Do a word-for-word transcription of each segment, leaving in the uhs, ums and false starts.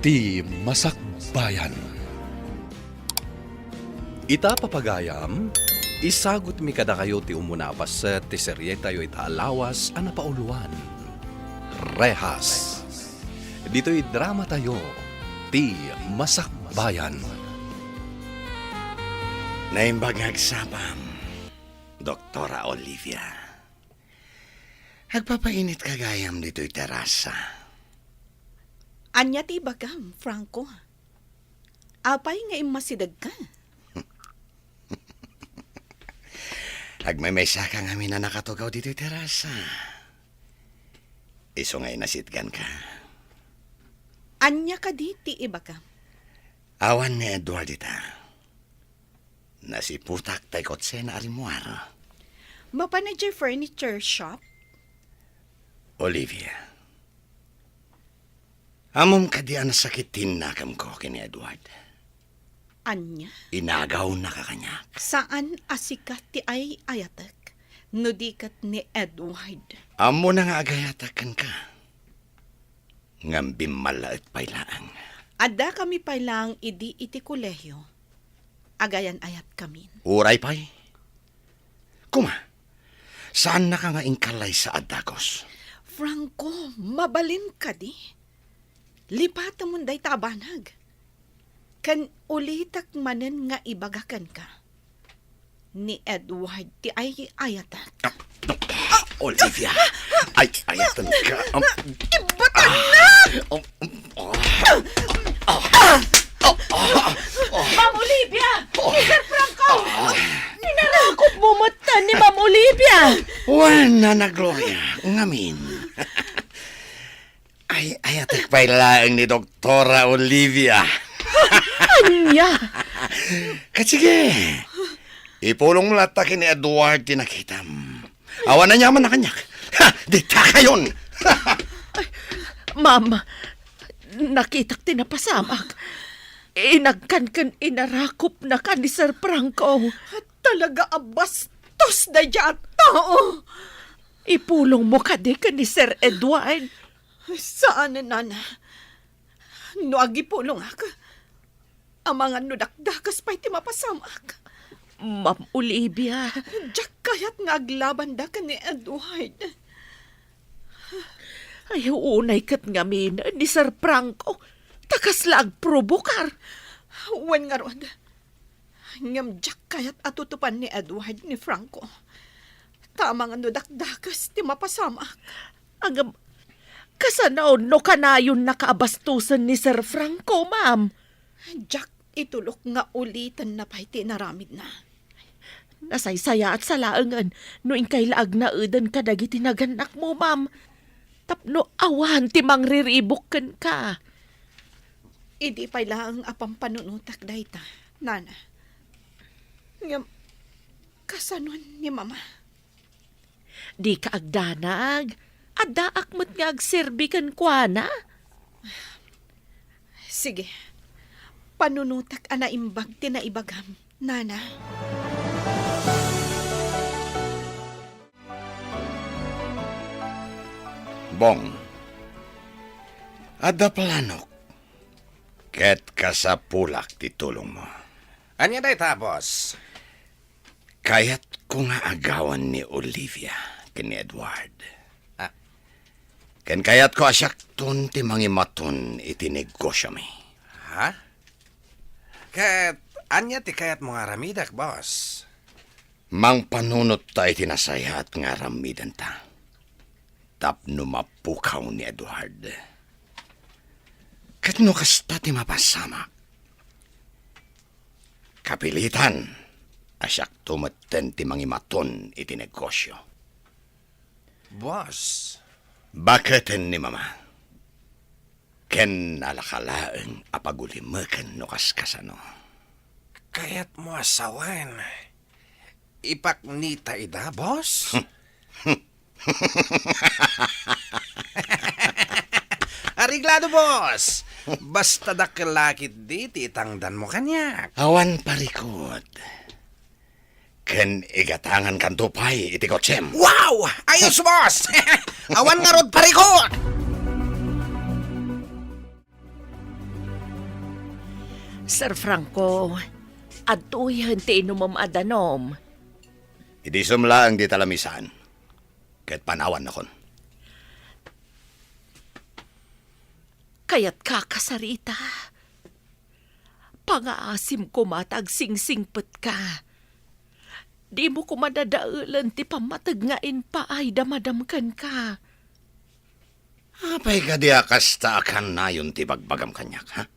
Ti Masakbayan. Ita, papagayam, isagutmi kadakayo ti umuna a paset ti serietayo ita a lawas a napauluan, Rehas. Ditoy dramatayo, Ti Masakbayan. Naimbag nga agsapam, Doktora Olivia. Agpapainitka gayam ditoy terasa. Ania ti ibagam, Franco? Apay nga immasidegka? Agmaymaysaka ngamin a nakatugaw ditoy terasa. Isu nga inasitganka. Ania kadi ti ibagam? Awan ni Edward ita. Nasiputak tay kotsena a rimmuar. Mapan idiay furniture shop? Olivia, ammom kadi a nasakit ti innakemko ken ni Edward? Ania? Inagawnaka kaniak. Saan a sika ti ay-ayatek, no di ket ni Edward. Ammona nga agayatak kenka. Ngem bimmallaet pay laeng. Addakami pay laeng idi iti kolehio. Agayan-ayatkamin. Uray pay. Kuma, saannaka nga inkallaysa a dagus. Franco, mabalin kadi? Lipatemon dayta a banag. Ken ulitek manen nga ibaga kenka, ni Edward ti ay-ayatek. Ah, Olivia, ay-ayatenka. Um, Ibatannak! Ah, um, um, ah, ah, ah, ah, ah. Ma'am Olivia! Oh. Mister Franco! Ah. Pinarakop mo met ni Ma'am Olivia! Wen, Nana Gloria, ngamin. Ay-ayatek pay laeng ni Doktora Olivia. Ania? Ket sige, ipulongmo latta ken ni Edward ti nakitam. Awan aniamanna kaniak. Ha, ditakayon! Ma'am, nakitak ti napasamak. Inagkan ken inarakopnaka ni Sir Franco. Talaga a bastos daydiay a tao! Ipulongmo kadi ken ni Sir Edward? Saan, Nana. No agipulongak, amangan no dakdakes pay ti mapasamak. Ma'am Olivia. Diak kayat nga aglabanda ken ni Edward. Ay, unay ket ngamin ni Sir Franco, ta kasla agprobokar. Wen ngarud, ngem diak kayat a tutupan ni Edward ni Franco. Ta amangan no dakdakes ti mapasamak. Ngem, kasano no kanayonnaka a bastosen ni Sir Franco, ma'am? Diak itulok nga ulitenna pay ti inaramidna. Nasaysayaatsa laengen no inkay la agnaeden kadagiti nagannakmo, ma'am. Tapno awan ti mangriribuk kenka. Idi pay laeng a pampanunotak dayta, Nana. Ngem, kasanon ni Mama? Dika agdanag. Addaak met nga agserbi kenkuana. Sige. Panunotak a naimbag ti naibagam, Nana. Bong, adda planok ket kasapulak ti tulongmo. Ania dayta, boss? Kayatko nga agawan ni Olivia ken ni Edward. Ah. Ken kayatko a siakton ti mangimaton iti negosiomi. Ha? Ket ania ti kayatmo nga aramidek, boss? Mangpanunotta iti nasayaat nga aramidenta tapno mapukaw ni Edward. Ket no kasta ti mapasamak, kapilitan a siakto metten ti mangimaton iti negosio. Boss. Baketen ni Mama. Ken nalaka laeng a pagulimeken no kaskasano. Kayatmo a sawen, ipaknita ida, boss? Areglado, boss. Basta dakkel la ketdi ti itangdanmo kaniak. Awan parikut. Ken igatangankanto pay iti kotsem. Wow! Ayos, boss! Awan ngarud parikut! Sir Franco, adtoyen ti inumem a danum. Idi sumlaeng dita lamisaan, ket panawannakon. Kayatka, Sarita. Pangaasim koma ta agsingsingpetka. Dimo koma dadaelen ti pammateg nga impaay da Madam kenka. Apay kadi a kasta a kanayon ti bagbagam kaniak, ha?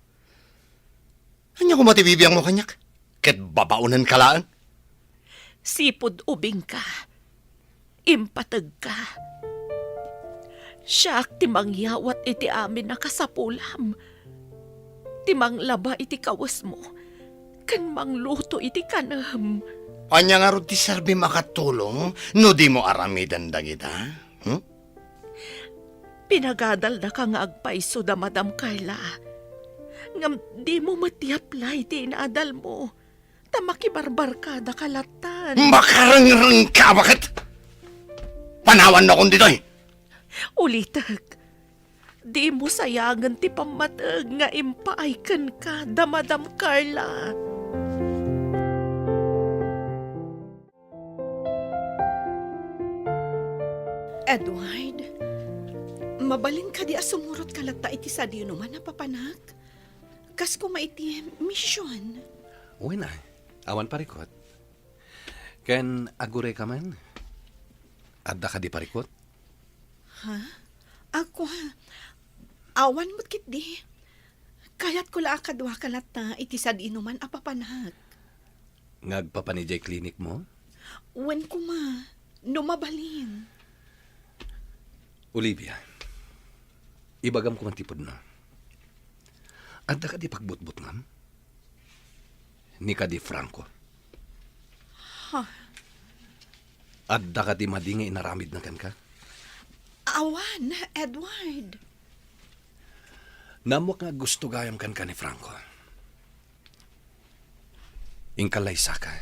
Ania koma ti bibiangmo kaniak? Ket babaonenka laeng? Sipud ubingka, impategka. Siak ti mangyawat iti amin a kasapulam, ti manglaba iti kawesmo, ken mangluto iti kanem. Ania ngarud ti serbim a katulong no dimo aramiden dagita? Hmm? Pinagadaldaka nga agpayso da Madam Carla. Ngem dimo met i-apply ti inadalmo, ta makibarbarkadaka lattan. Makarengrengka, baket! Panawannakon ditoy! Ulitek, dimo sayangen ti pammateg nga impaay kenka da Madam Carla. Edward, mabalin kadi a sumurotka latta iti sadinoman a papanak? Kas koma iti mision. Wen a, awan parikut. Ken agurayka man? Adda kadi parikut? Ha? Ako, ha? Awan met ketdi. Kayatko la a kaduaka latta iti sadinoman a papanak. Nga agpapan idiay klinikmo? Wen koma, no mabalin. Olivia, ibagam koma ti pudno. Adda kadi pagbutbutngam? Ni kadi Franco? Ha? Adda kadi madi nga inaramidna kenka? Awan, Edward. Naammoak nga gusto gayam kenka ni Franco. Inka laysaka.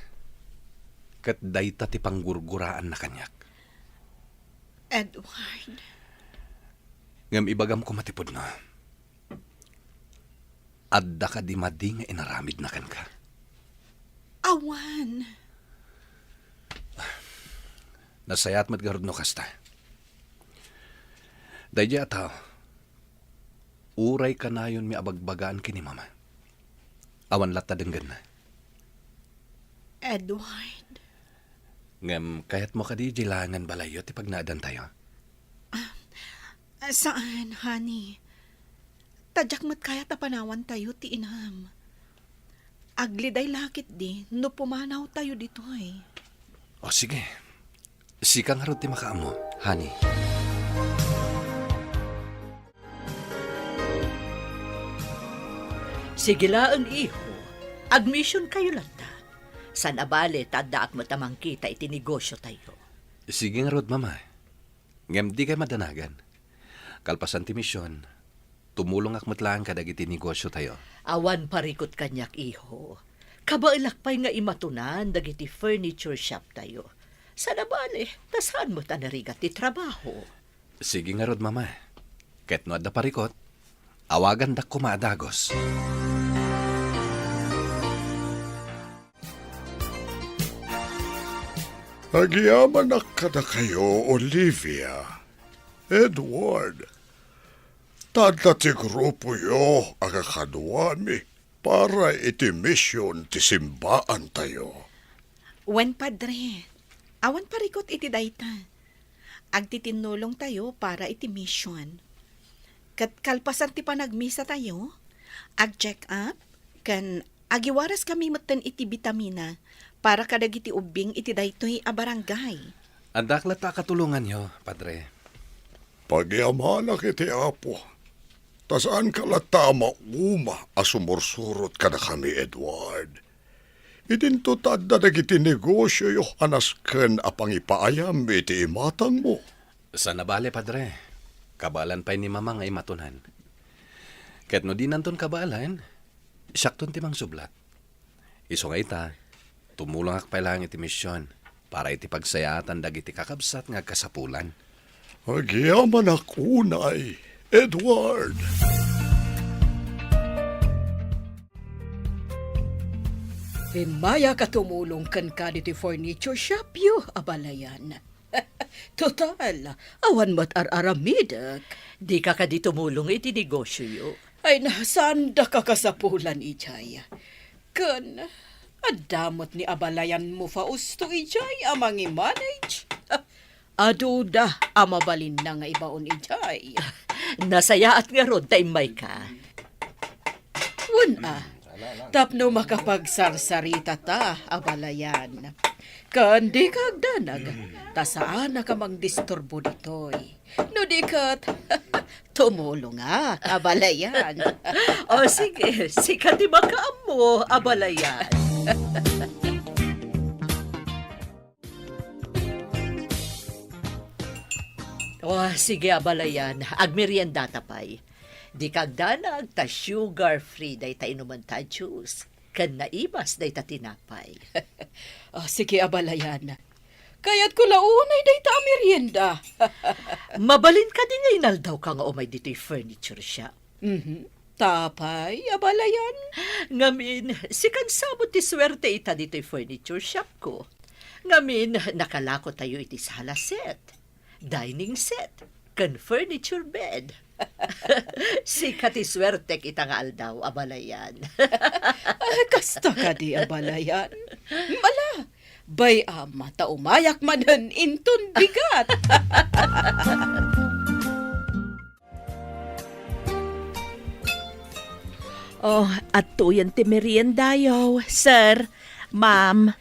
Ket dayta ti panggurguraanna kaniak. Edward. Ngem ibagam koma ti pudno. Adda kadi madi nga inaramidna kenka? Awan. Nasayaat met garud no kasta. Daydiay a tao, uray kanayonmi a bagbagaan ken ni Mama, awan latta denggenna. Edward. Ngem kayatmo kadi idiay laengen balayyo ti pagnaedantayo? Ah, saan, honey. Ta diak met kayat a panawantayo ti inam. Agliday la ketdi no pumanawtayo ditoy. O, sige. Sika ngarud ti makaammo, honey. Sige laeng, iho. Agmisionkayo latta. Saan a bale ta addaak met a mangkita iti negosiotayo. Sige ngarud, Mama. Ngem dikay madanagan. Kalpasan ti mision, tumulongak met laeng kadagiti negosiotayo. Awan parikut kaniak, iho. Kabaelak pay nga imatonan dagiti furniture shoptayo. Saan a bale, ta saan met a narigat ti trabaho. Sige ngarud, Mama. Ket no adda parikut, awagandak koma a dagus. Agyamanak kadakayo, Olivia, Edward, ta adda ti grupoyo a kakaduami para iti mision ti simbaantayo. Wen, Padre, awan parikut iti dayta. Agtitinnulongtayo para iti mision. Ket kalpasan ti panagmisatayo, ag-check up, ken agiwaraskami metten iti bitamina para kadagiti ubbing iti daytoy a barangay. Addaak latta a katulonganyo, Padre. Pagyamanak iti Apo, ta saanka latta a mauma a sumursurot kadakami, Edward. Idinto ta adda dagiti negosioyo a nasken a pangipaayam iti imatangmo. Saan a bale, Padre. Kabaelan pay ni Mama nga imatonan. Ket no dinanton kabaelan, siakton ti mangsublat. Isu nga ita, tumulongak pay laeng iti mision para iti pagsayaatan dagiti kakabsat nga agkasapulan. Agyamanak unay, Edward. Immayak a tumulong kenka ditoy furniture shop yo, abalayan. Total, awan met ar-aramidek. Dika kadi tumulong iti negosioyo? Ay, na, saandaka kasapulan idiay. Ken, adda met ni abalayanmo Fausto idiay a mangimanage. Aduda a mabalinna nga ibaon idiay. Nasayaat ngarud ta immayka. Wen a, tapno makapagsarsarita ta, abalayan. Ken dika agdanag, ta saanak a mangdisturbo ditoy. No di ket, tumulongak, abalayan. O sige, sika ti makaammo, abalayan. O, sige, abalayan. Agmeriendata pay. Dika agdanag ta sugar-free dayta inumenta a juice, ken naibas dayta tinapay. O, sige, abalayan. Kayatko la unay dayta a merienda. Mabalin kadi nga inaldawka nga umay ditoy furniture shop? Mhm. Apay, abalayan? Ngamin, sikan sa met ti suerte ita ditoy furniture shopko. Ngamin, nakalakotayo iti sala set, dining set, ken furniture bed. Sika ti suertek ita nga aldaw, abalayan. Ay, kasta kadi, abalayan? Ala, bay-am ta umayak manen inton bigat. Oh, adtoyen ti meriendayo, sir, ma'am.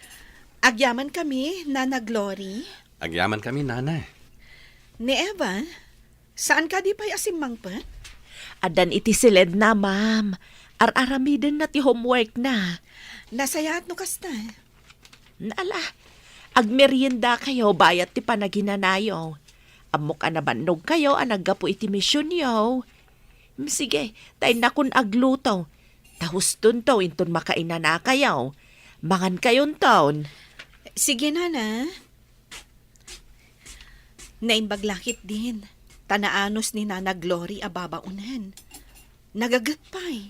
Agyamankami, Nana Glory. Agyamankami, Nana. Ni Eva, saan kadi pay a simmangpet? Addan iti siledna, ma'am. Ar-aramidenna ti homeworkna. Nasayaat no kasta. Ala, agmeriendakayo bayat ti panaginanayo. Ammok a nabannogkayo a naggapu iti misionyo. Mm, sige, ta innakon agluto. Ta hustonto inton makainanakayo. Mangankayonton. Sige, Nana. Naimbag la ketdin, ta naanus ni Nana Glory a babaonen. Nagaget pay.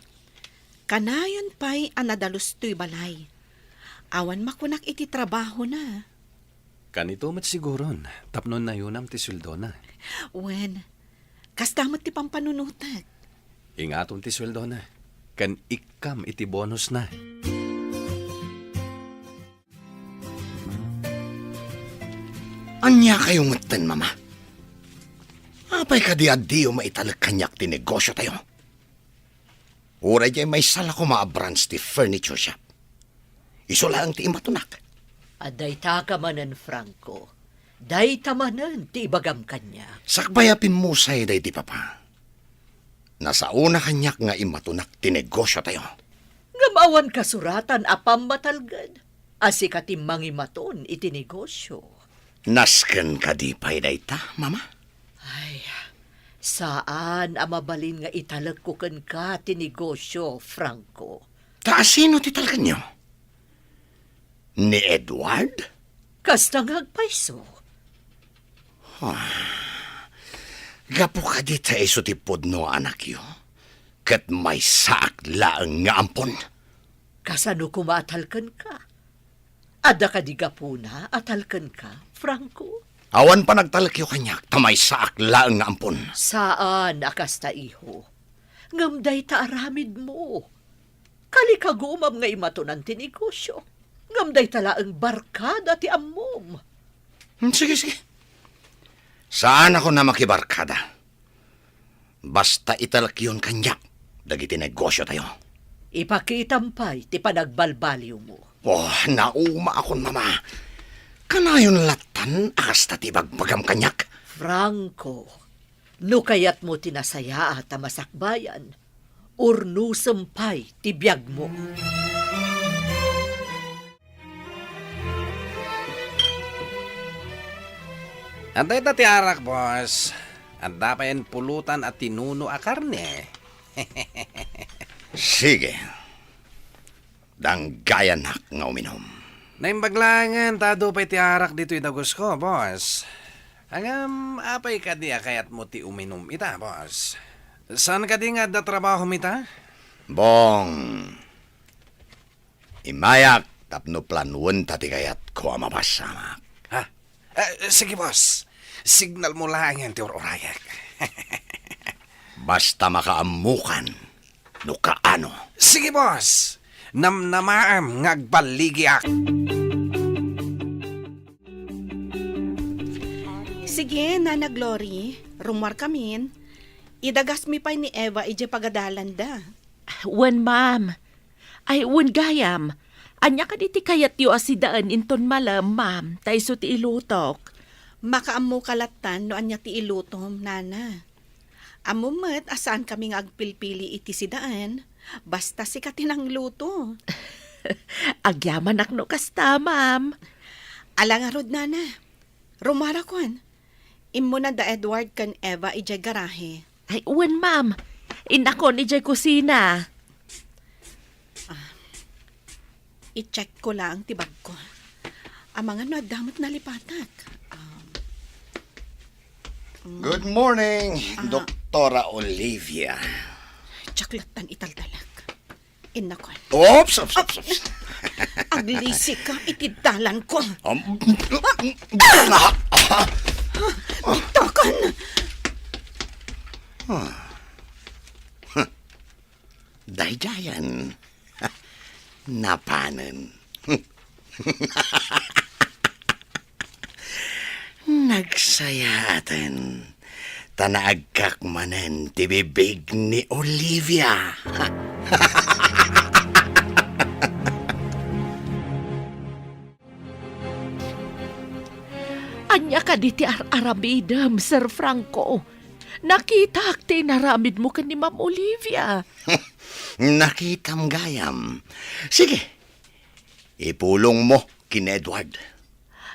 Kanayon pay a nadalus toy balay. Awan makunak iti trabahona. Kanito met siguron, tapno nayunam ti sueldona. Wen, kasta met ti pampanunotek. Ingaton ti sueldona, ken ikkam iti bonusna. Ania kayo metten, Mama? Apay kadi a diyo maitalek kaniak ti negosiotayo? Uray diay maysa la koma a branch ti furniture shop. Isu laeng ti imatonak. A dayta ka manen, Franco. Dayta manen ti ibagam kaniak. Sakbay a pimmusay daydi papa. Nasaona kaniak nga imatonak ti negosiotayo. Ngem awan kasuratan a pammatalged a sika ti mangimaton iti negosio. Nasken kadi pay dayta, Mama? Ay, saan a mabalin nga italekko kenka ti negosio, Franco. Ta asino ti talkenyo? Ni Edward? Kasta nga agpayso. Ah, gapu kadi ta isu ti pudno a anakyo, ket maysaak laeng nga ampon. Kasano koma a talkenka? Adda kadi gapuna a talkenka, Franco? Awan panagtalekyo kaniak ta maysaak laeng nga ampon. Saan a kasta, iho. Ngem dayta aramidmo. Kalikagumam nga imatonan ti negosio. Ngem dayta laeng barkada ti ammom. Hmm, sige, sige. Saanakon a makibarkada. Basta italekyon kaniak dagiti negosiotayo. Ipakitam pay ti panagbalbaliwmo. Oh, naumaakon, Mama. Kanayon lattan a kasta ti ibagbagam kaniak. Franco, no kayatmo ti nasayaat a masakbayan, urnosem pay ti biagmo. Adda ita ti arak, boss. Adda payen pulutan a tinuno a karne. Sige. Danggayanak nga uminom. Naimbag laengen ta adu pay ti arak ditoy dagusko, boss. Ngem, apay kadi a kayatmo ti uminom ita, boss? Saan kadi nga adda trabahom ita? Bong, Immayak tapno planuenta ti kayatko a mapasamak. Ha? Eh, sige, boss. Signal mo laengen ti ur-urayek. Basta makaammokan no kaano. Sige, boss. Namnamaem nga agballigiak. Sige, Nana Glory, rummuarkamin. Idagasmi pay ni Eva idiay pagadalanda. Wen, ma'am. Ay, wen gayam. Ania kadi ti kayatyo a sidaen inton malem, ma'am, ta isu ti ilutok? Makaammoka lattan no ania ti ilutom, Nana. Ammom met a saankami nga agpilpili iti sidaen, basta sika ti nangluto. Agyamanak no kasta, ma'am. Ala ngarud, Nana. Rummuarakon. Immuna da Edward ken Eva idiay garahe. Ay, wen, ma'am. Innakon idiay kusina. Ah, i-check ko laeng ti bagko. Amangan no adda met nalipatak. Um, mm. Good morning, Ah. Doktora Olivia. Diak lattan italtalek. Innakon. Oops, oops, oops, oops. Aglisika iti dalanko. Um, Bitakan! Daydiayen. Napanen. Nagsayaaten, ta naagkak manen ti bibig ni Olivia. Ania kadi ti ar-aramidem, Sir Franco? Nakitak ti inaramidmo ken ni Ma'am Olivia. Nakitam gayam. Sige, ipulongmo ken Edward.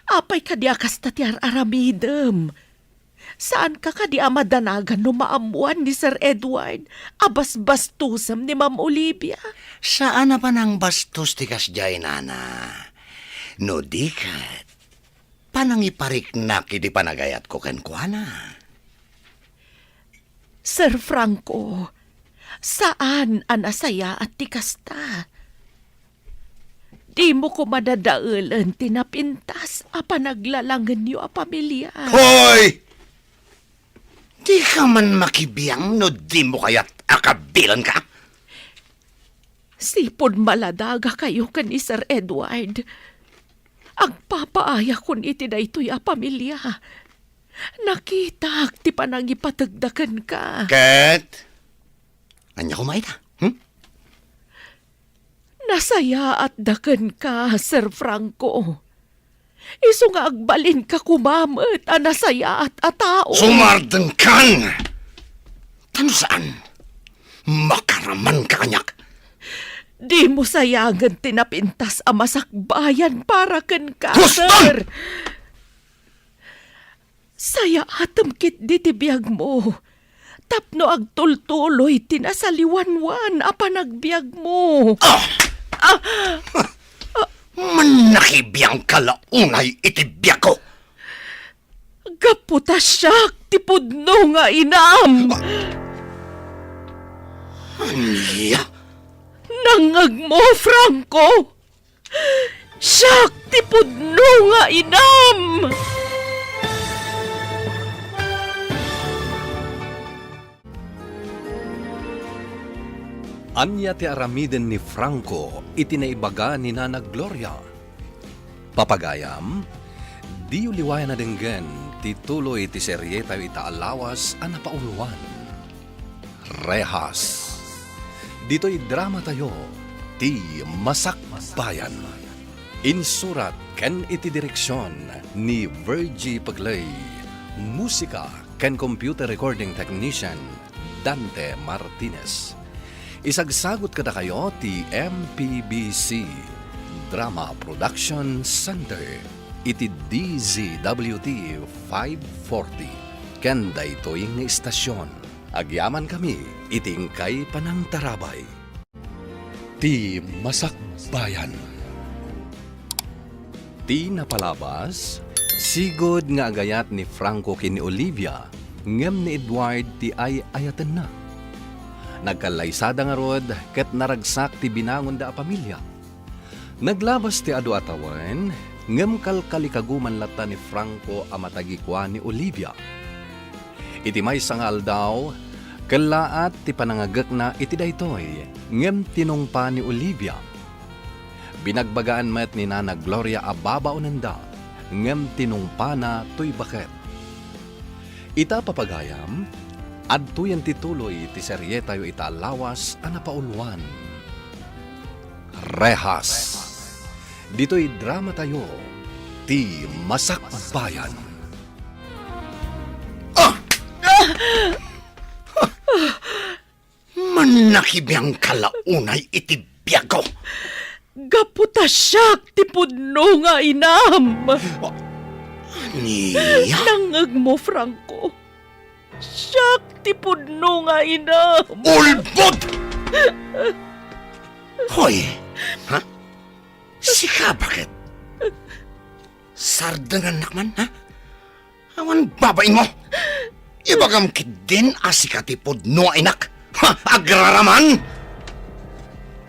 Apay kadi a kasta ti ar-aramidem? Saanka kadi a madanagan no maammoan ni Sir Edward a basbastosem ni Ma'am Olivia? Saan a panangbastos ti kasdiay, Nana. No di ket, panangipariknak iti panagayatko kenkuana. Sir Franco, saan a nasayaat ti kasta. Dimo koma dadaelen ti napintas a panaglalangenyo a pamilia. Hoy! Dika man makibiang no dimo kayat a kabilenka? Sipud maladagakayo ken ni Sir Edward, agpapaayakon iti daytoy a pamilia. Nakitak ti panangipategda kenka. Ket ania koma ita? Hmm? Nasayaatda kenka, Sir Franco. Isu nga agbalinka koma met a nasayaat a tao. Sumardengkan! Ta no saan, makaramanka kaniak. Dimo sayangen ti napintas a masakbayan para kenka, Huston! Sir. Sayaatem ketdi ti biagmo tapno agtultuloy ti nasaliwanwan a panagbiagmo. Ah! Ah! Mannakibiangka la unay iti biagko. Gapu ta siak ti pudno nga inam. Ania? Nangngegmo, Franco? Siak ti pudno nga inam! Ania ti aramiden ni Franco iti naibaga ni Nana Gloria? Papagayam, diyo liwayan a denggen ti tuloy ti serietayo ita a lawas a napauluan. Rehas. Ditoy dramatayo, ti Masakbayan. Insurat ken iti direksion ni Virgie Pegley. Musika ken computer recording technician, Dante Martinez. Isagsagut kadakayo ti M P B C Drama Production Center iti D Z W T five forty. Ken daytoy nga istasyon, agyamankami iti inkay panangtarabay. Ti Masakbayan. Ti napalabas, sigud nga agayat ni Franco ken ni Olivia, ngem ni Edward ti ay-ayatenna. Nagkallaysada ngarud ket naragsak ti binangonda a pamilia. Naglabas ti adu a tawen, ngem kalkalikaguman latta ni Franco a matagikua ni Olivia. Iti maysa nga aldaw, kellaat ti panangagekna iti daytoy, ngem tinungpa ni Olivia. Binagbagaan met ni Nana Gloria a babaonenda, ngem tinungpana toy baket. Ita, papagayam, adtoyen ti tuloy ti serietayo ita a lawas a napauluan. Rehas. Ditoy dramatayo, ti Masakbayan. Ah! Mannakibiangka la unay iti biagko. Gapu ta siak ti pudno nga inam. Ania? Nangngegmo, Franco. Siak ti pudno nga inam. Ulbod! Hoy, ha? Sika, baket? Sardengannak man, ha? Awan babainmo. Ibagam ketdin a sika ti pudno a inak. Ha, agraraman!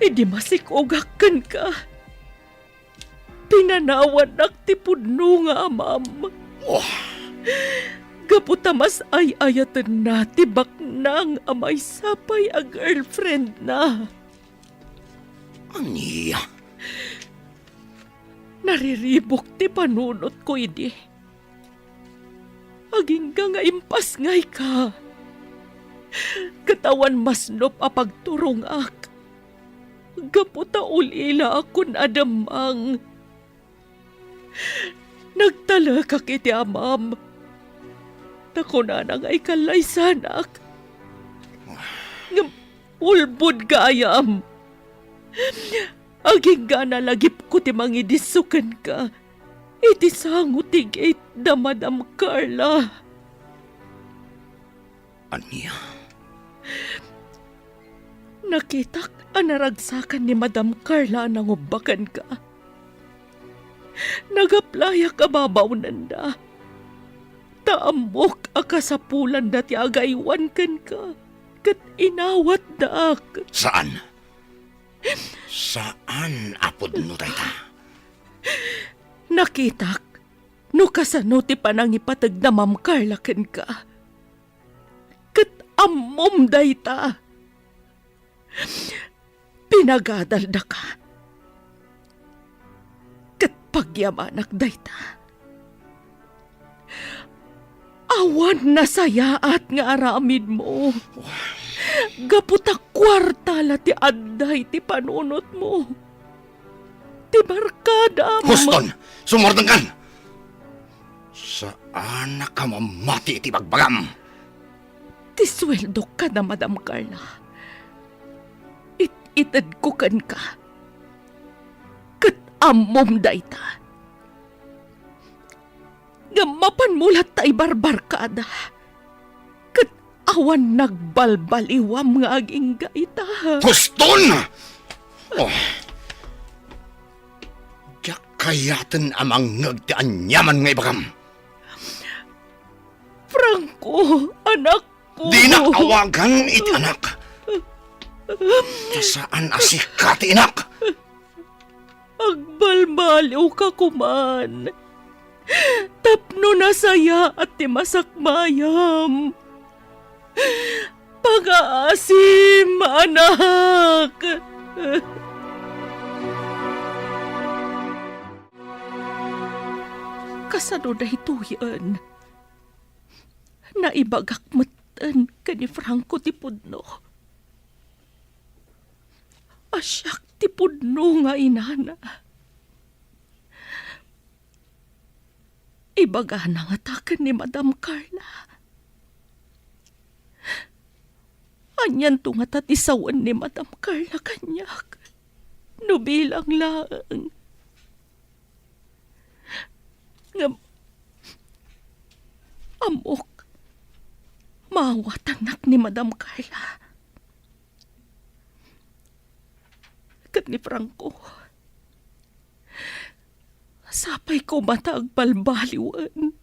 Idi masikogak kenka, pinanawannak ti pudno nga amam. Oh. Gapu ta mas ay-ayatenna ti baknang a maysa pay a girlfriendna. Ania? Nariribuk ti panunotko idi. Agingga nga impasngayka. Ket awan masnop a pagturongak. Gapu ta ulilaakon a demmang. Nagtalekak iti amam. Ta kunana nga ikallaysanak. Ngem ulbod gayam. Agingga a nalagipko ti mangidisso kenka iti sango ti gate da Madam Carla. Ania? Nakitak a naragsakan ni Madam Carla a nangubba kenka. Nagaplayak a babaonenda. Ta ammok a kasapulanda ti agaywan kenka, ket inawatdak. Saan? Saan a pudno dayta. Nakitak no kasano ti panangipateg da Ma'am Carla kenka. Ket ammom dayta. Pinagadaldaka. Ket pagyamanak dayta. Awan nasayaat nga aramidmo. Gapu ta kuarta la ti adda iti panunotmo. Ti barkadam. Huston! Sumurdengkan! Saanak a mamati iti bagbagam. Ti sueldok kada Madam Carla, it-itedko kenka. Ket ammom dayta. Ngem mapanmo latta ibarbarkada. Ket awan nagbalbaliwam nga agingga ita. Huston! Oh. Diak kayaten a mangngeg ti aniaman nga ibagam. Franco, anakko. Dinak awagan iti anak. Ta saan a sika ti inak. Agbalbaliwka koman. Tapno nasayaat ti masakbayam. Pangaasim, anak! Kasano daytoyen? Naibagak metten ken ni Franco ti pudno. A siak ti pudno nga inana. Ibagana ngata ken ni Madam Carla. Anianto ngata ti sawen ni Madam Carla kaniak no bilang laeng? Ngem ammok, maawatannak ni Madam Carla ken ni Franco. Sapay koma ta agbalbaliwen.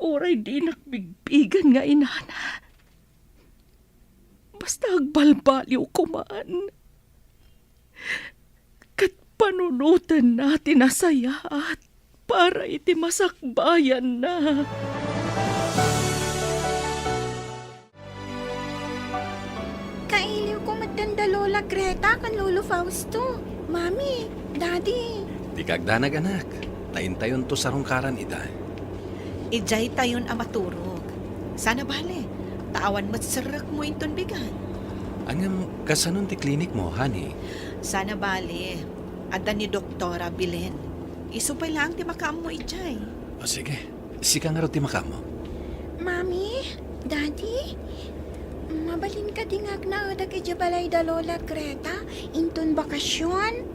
Uray dinak bigbigen nga inana, basta agbalbaliw koman. ket panunotenna ti nasayaat para iti masakbayanna. Kailiwko metten da Lola Greta ken Lolo Fausto. Mami, Daddy. Dika agdanag, anak. Ta intayonto sarungkaran ida. Idiaytayon a maturog. Sana bale, ta awan met serrekmo inton bigat. Ngem, kasanon ti klinikmo, honey? Sana bale, adda ni Doktora Belen. Isu pay laeng ti makaammo idiay. O, sige. Sika ngarud ti makaammo. Mami, Daddy, mabalin kadi nga agnaedak idiay balay da Lola Greta inton bakasion?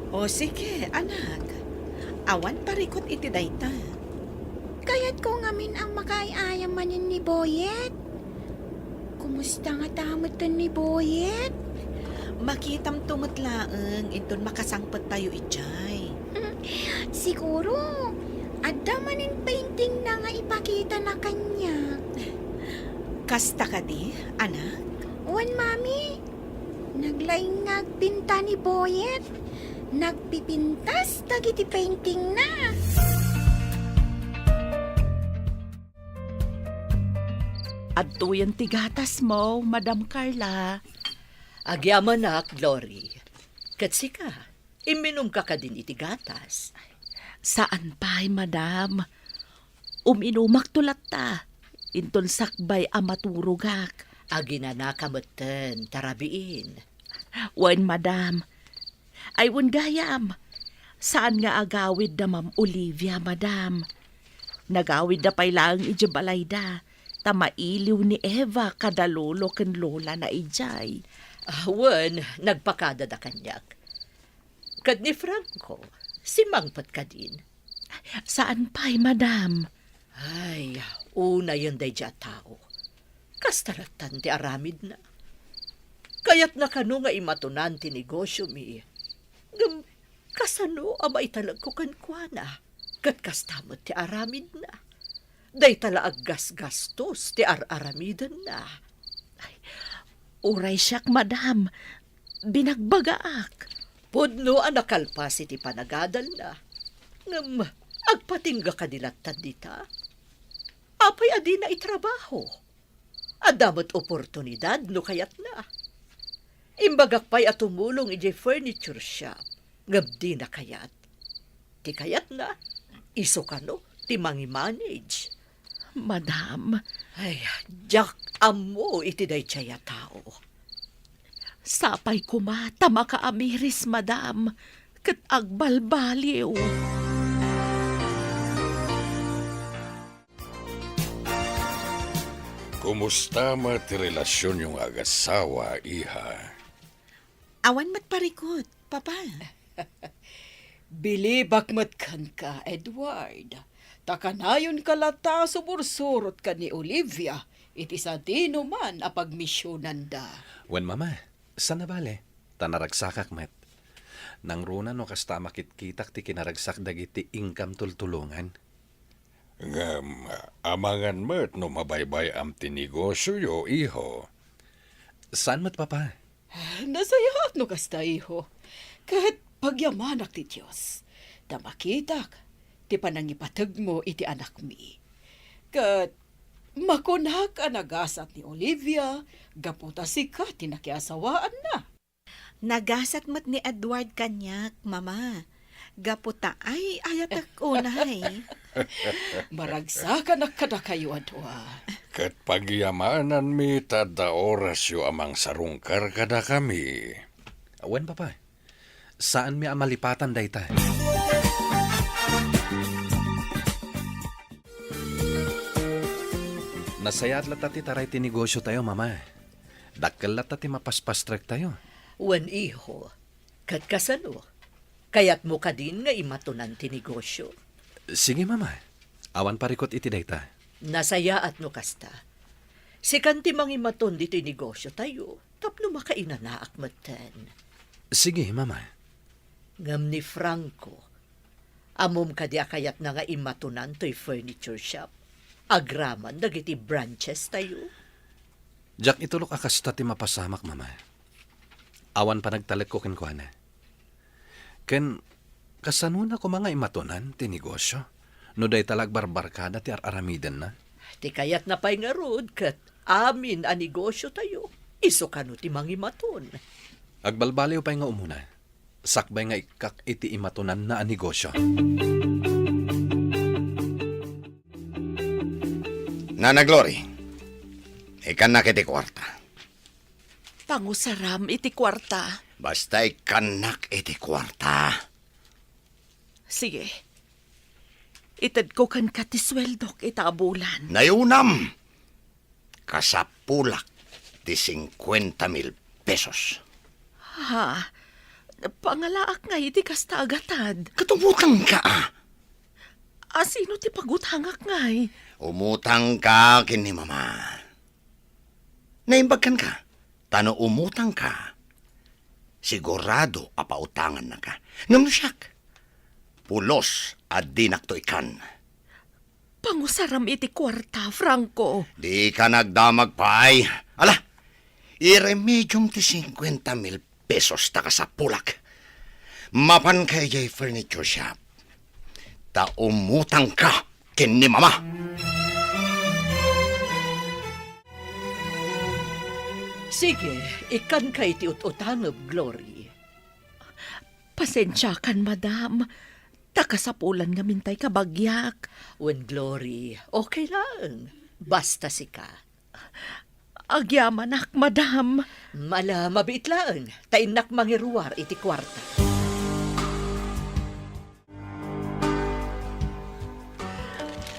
O, sige, anak. Awan parikut iti dayta. Kayatko ngamin a makaay-ayam manen ni Boyet. Kumusta ngata metten ni Boyet? Makitamto met laeng inton makasangpettayo idiay. Siguro, adda manen paintingna nga ipakitana kaniak. Kasta kadi, anak? Wen, Mami. Naglaing nga agpinta ni Boyet. Nagpipintas dagiti paintingna. Adtoyen ti gatasmo, Madam Carla. Agyamanak, Glory. Ket sika, imminumka kadin iti gatas? Saan pay, Madam. Uminumakto latta, inton sakbay a maturogak. Aginanaka metten, ta rabiin. Wen, Madam. Ay, wen gayam. Saan nga agawid da Ma'am Olivia, Madam. Nagawidda pay laeng idiay balayda, ta mailiw ni Eva kada lolo ken lolana idiay. Ah, wen, nagpakadada kaniak. Ket ni Franco, simmangpet kadin? Saan pay, Madam. Ay, unayen daydiay a tao. Kasta lattan ti aramidna. Kayatna kano nga imatonan ti negosiomi. Ngem kasano a maitalekko kenkuana? Ket kasta met ti aramidna. Dayta la aggasgastos ti ar-aramidenna. Ay, uray siak, Madam. Binagbagaak. Pudno a nakalpas iti panagadalna. Ngem agpatingga kadi lattan dita? Apay a dina itrabaho? Adda met oportunidad no kayatna. Imbagak pay a tumulong idiay furniture shop, ngem dina kayat. Ti kayatna, isu kano ti mangimanage. Madam. Ay, diak ammo iti daydiay a tao. Sapay koma ta makaamiris, Madam, ket agbalbaliw. Kumusta met ti relasionyo nga agasawa, iha? Awan met parikut, Papa. Bilibak met kenka, Edward. Ta kanayonka latta a sumursurot ken ni Olivia iti sadinoman a pagmisionanda. Wen, Mama, saan a bale, ta naragsakak met. Nangruna no kasta a makitkitak ti kinaragsak dagiti inkam tultulongan. Ngem, amangan met no mabaybay-am ti negosioyo, iho. Saan met, Papa? Nasayaat no kasta, iho. Ket pagyamanak ti Dios, ta makitak ti panangipategmo iti anakmi. Ket makunak a nagasat ni Olivia gapu ta sika ti nakiasawaanna. Nagasat met ni Edward kaniak, Mama, gapu ta ay-ayatek unay. Maragsakanak kadakayo a dua. Ket pagyamananmi ta adda orasyo a mangsarungkar kadakami. Wen, Papa. Saanmi a malipatan dayta. Nasayaat latta ti taray ti negosiotayo, Mama. Dakkel latta ti mapaspastrektayo. Wen, iho. Ket kasano? Kayatmo kadin nga imatonan ti negosio? Sige, Mama. Awan parikut iti dayta. Nasayaat no kasta. Sikan ti mangimaton ditoy negosiotayo tapno makainanaak metten. Sige, Mama. Ngem ni Franco, ammom kadi a kayatna nga imatonan toy furniture shop agraman dagiti branches tayo? Diak itulok a kasta ti mapasamak, Mama. Awan panagtalekko kenkuana. Ken kasano na koma nga imatonan ti negosio no dayta la agbarbarkada ti ar-aramidenna? Ti kayatna pay ngarud ket amin a negosiotayo, isu kano ti mangimaton. Agbalbaliw pay nga umuna, sakbay nga ikkak iti imatonanna a negosio. Nana Glory, ikkannak iti kuarta. Pangusaram iti kuarta. Basta ikkannak iti kuarta. Sige. Itedko kenka ti sueldok ita a bulan. Nayunam! Kasapulak ti singkuenta mil pesos. Ha? Pangalaak ngay iti kasta a gatad. Ket umutangka, a? A sino ti pagutangak ngay? Umutangka ken ni Mama. Naimbag kenka, ta no umutangka, sigurado a pautangannaka. Ngem no siak, pulos a dinakto ikkan. Pangusaram iti kuarta, Franco. Dika nagdamag pay. Ala, iremediom ti singkuenta mil pesos ta kasapulak. Mapanka idiay furniture shop, ta umutangka ken ni Mama. Sige, ikkanka iti ut-utangem, Glory. Pasensiakan, madam. Ta kasapulan ngamin tay kabagiak. Wen, Glory, okay laeng. Basta sika. Agyamanak, madam. Ala, mabiit laeng. Ta innak mangiruar iti kuarta.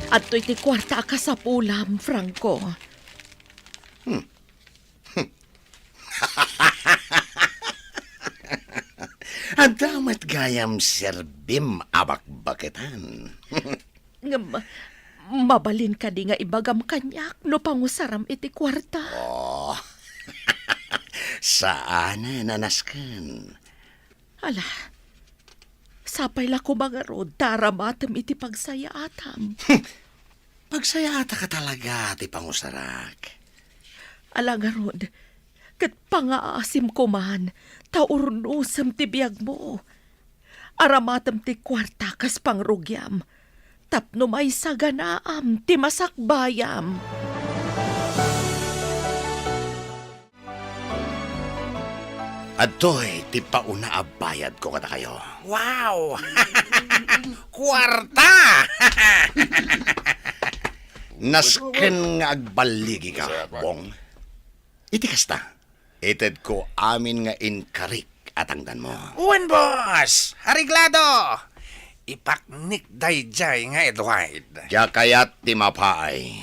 Adtoy ti kuarta a kasapulam, Franco. Hmm. Adda met gayam serbim a bakbaketan. Ngem, mabalin kadi nga ibagam kaniak no pangusaram iti kuarta? Oh, saanen a nasken. Ala, sapay la koma ngarud ta aramatem iti pagsayaatam. Pagsayaataka talaga ti pangusarak. Ala ngarud, ket pangaasim koman ta urnosem ti biagmo. Aramatem ti kuarta kas pangrugiam, tapno maisaganaam ti masakbayam. Adtoy ti pauna a bayadko kadakayo. Wow! Kuarta! Nasken nga agballigika, Bong. Iti kasta, itedko amin nga inkarik a tangdanmo. Wen, boss! Areglado! Ipaknik daydiay nga Edward. Diak kayat ti mapaay.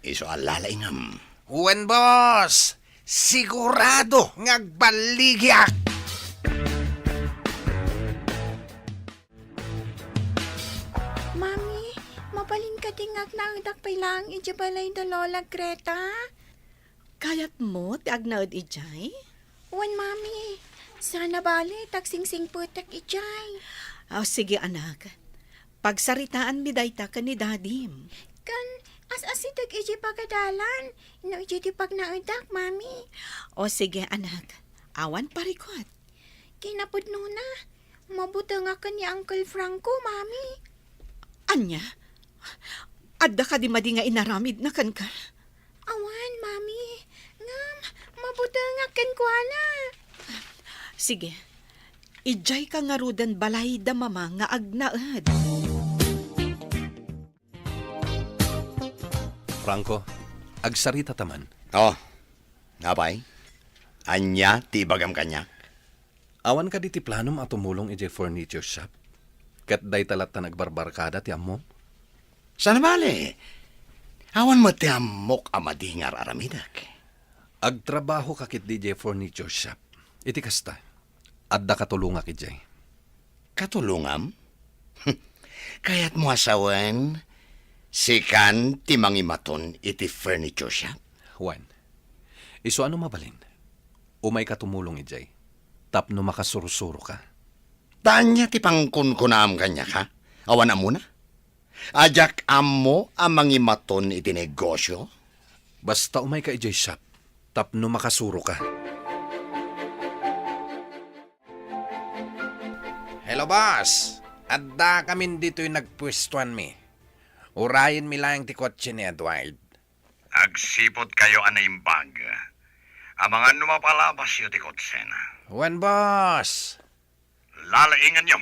Isu a lalaingam. Wen, boss! Sigurado nga agballigiak! Mami, mabalin kadi nga agnaedak pay laeng idiay balay da Lola Greta? Kayatmo ti agnaed idiay? Wen, Mami. Sana bale ta agsingpettak idiay. Ah, sige, anak. Pagsaritaanmi dayta ken ni Dadim. Ken as-asideg idiay pagadalan, no idiay ti pagnaedak, Mami. O, sige, anak. Awan parikut. Kinapudnona, mabutengaken ni Uncle Franco, Mami. Ania? Adda kadi madi nga inaramidna kenka? Awan, Mami. Ngem, mabutengaken kenkuana. Sige. Idiayka ngaruden balay da Mama nga agnaed. Franco, agsaritata man. Oh, apay? Ania ti ibagam kaniak? Awan kadi ti planom a tumulong idiay furniture shop? Ket dayta latta nagbarbarkada ti ammom? Sana bale, awan met ti ammok a madi nga ar-aramidek. Agtrabahoka ketdi idiay furniture shop. Iti kasta, adda katulongak idiay. Katulongam? Kayatmo a sawen, sikan ti mangimaton iti furniture shop? Wen, isu a no mabalin, umayka tumulong idiay tapno makasursuroka. Ta ania ti pangkunkunaam kaniak, ha? Awan ammona? A diak ammo a mangimaton iti negosio? Basta umayka idiay shop tapno makasuroka. Boss, addakamin ditoy nagpuestuanmi. Urayenmi laeng ti kotse ni Edward. Agsiputkayo a naimbag. Amangan no mapalabasyo ti kotsena. Wen, boss. Lalainganyo.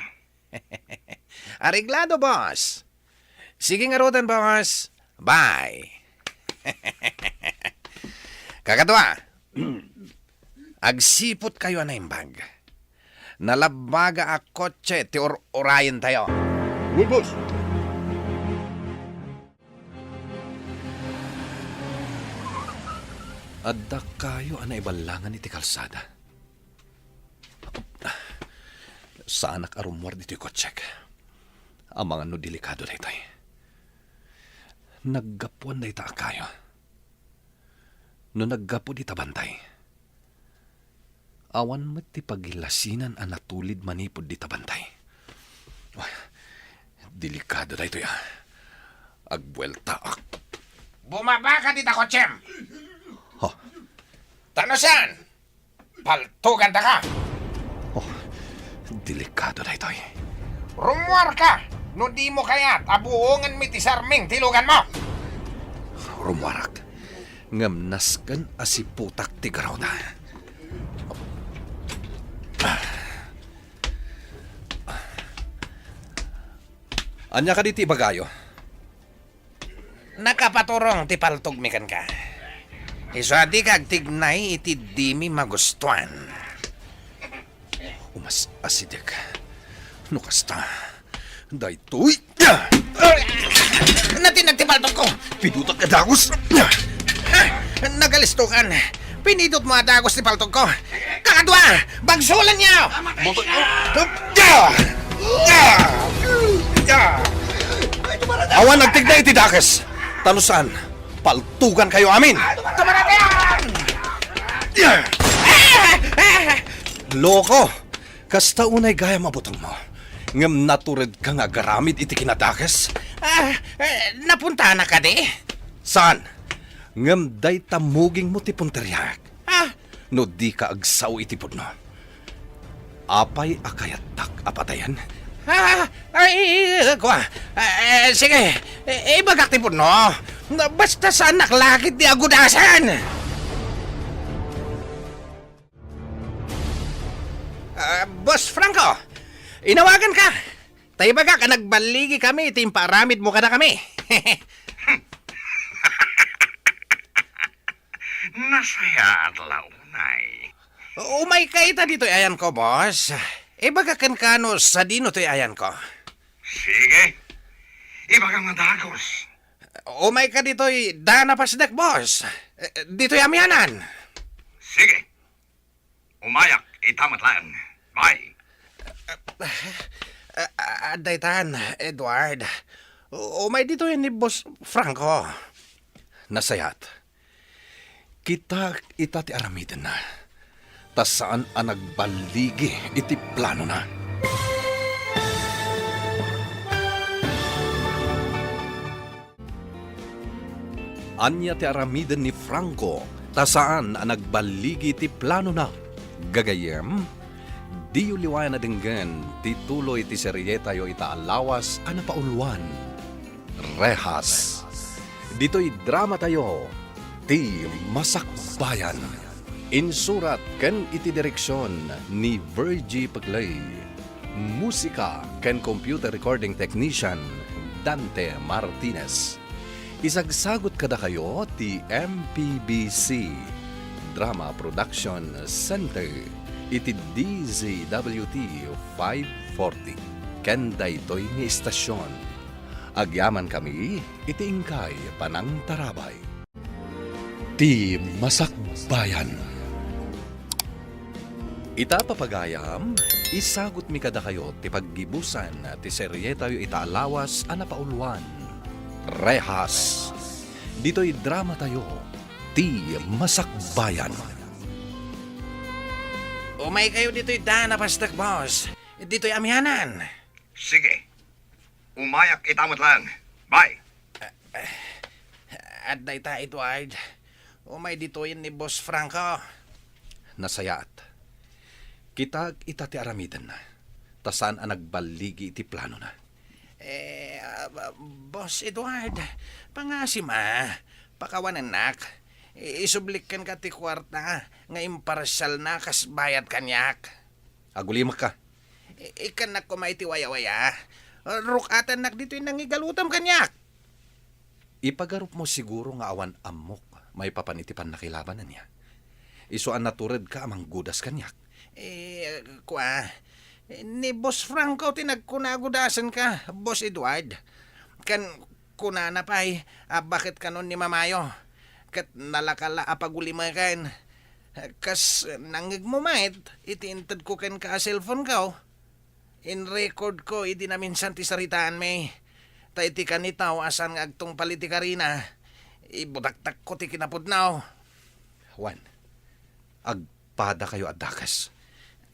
Areglado, boss. Sige ngaruden, boss. Bye. Kakadua, agsiputkayo a naimbag. Nalabbaga a kotse ti ur-urayentayo. Wen, boss. Adda kayo a naiballangan iti kalsada. Saanak a rummuar ditoy kotsek. Amangan no delikado daytoy. Naggapuan dayta a kayo. No naggapu dita bantay, awan met ti pagilasinan a natulid manipud dita bantay. Ay, delikado daytoy, ah. Agbueltaak. Bumaba ka dita kotsem! Ha? Tano saan? Paltuganta ka! Oh, delikado daytoy. Rummuar ka! No di mo kayat a buongan mi ti sarming ti lugan mo! Rummuarak. Ngem nasken a siputak ti garruda. Ania kadi ti ibagayo? Nakapaturong ti paltogmi kenka. Isu a dika agtignay iti dimi magustuan. Umas asidek. No kasta, daytoy. Natinag ti paltogko. Pidutak a dagus. Nagalistukan. Pinidot mo a dagus ti paltogko. Kakadua, bagsulan niyo! Awan agtigna iti dakes. Tano saan, paltugan kayo amin. Kamaradian! Loko! Kasta unay gayam a butongmo. Ngem naturedka nga agaramid iti kinadakes? Ah, eh, napuntanak kadi? Saan? Ngem dayta mugingmo ti punteriak. Ah, no dika agsao iti pudno, apay a kayattak a patayen? Ah, ay, kua. Eh, sige, eh, ibagak ti pudno. Basta saanak lakit ti agudasan. Ah, Boss Franco, inawagan ka. Ta ibagak a nagballigi kami iti impaaramid mo kadakami. Nasayaat la unay. Umay ka ita ditoy ayanko, boss. Ibagak kenka no sadino toy ayanko. Sige. Ibagam a dagus. Umay ka ditoy daan a pasdek, boss. Eh, ditoy amianan. Sige. Umayak ita met laeng. Bye. Ah, ah, adda itan, Edward. Umay ditoy ni Boss Franco. Nasayaat. Kitaek ita ti aramidenna, ta saan a nagballigi iti planona. Ania ti aramiden ni Franco ta saan a nagballigi ti planona? Gagayyem, diyo liwayan a denggen ti tuloy ti serietayo ita a lawas a napauluan, Rehas. Ditoy dramatayo, Ti Masakbayan. Insurat ken iti direksion ni Virgie Peclay. Musika ken computer recording technician, Dante Martinez. Isagsagut kadakayo ti M P B C Drama Production Center iti D Z W T five forty. Ken daytoy nga istasion, agyamankami iti inkay panangtarabay. Ti Masakbayan. Ita, papagayam, isagutmi kadakayo ti paggibusan ti serietayo ita a lawas a napauluan, Rehas. Ditoy dramatayo, Ti Masakbayan. Umay kayo ditoy daan a pasdek, boss. Ditoy amianan. Sige. Umayak ita met laeng. Bye. Adda ita, Edward. Umay ditoyen ni Boss Franco. Nasayaat. Kitaek ita ti aramidenna. ta saan a nagballigi iti planona. Eh, ah, Boss Edward, pangasim a, pakawanennak. I-, isublik kenka ti kuarta nga imparsialna kas bayad kaniak. Agulimakka. I-, ikkannak koma iti wayawaya. Ruk-atannak ditoy nangigalutam kaniak. Ipagarupmo siguro nga awan ammok maipapan iti pannakilaban, ania? Isu a naturedka a manggudas kaniak. Eh, kua, ni Boss Franco ti nagkuna a gudasenka, Boss Edward. Ken kunana pay a baket kanon ni Mamayo. Ket nalaka la a pagulimekan. Kas nangngegmo met iti intedko kenka a cellphone-ko. In-record ko idi naminsan ti saritaanmi. Ta iti kanitaw a saan nga agtungpal iti karina, ibutaktakko ti kinapudno. Juan, agpadakayo a dakes.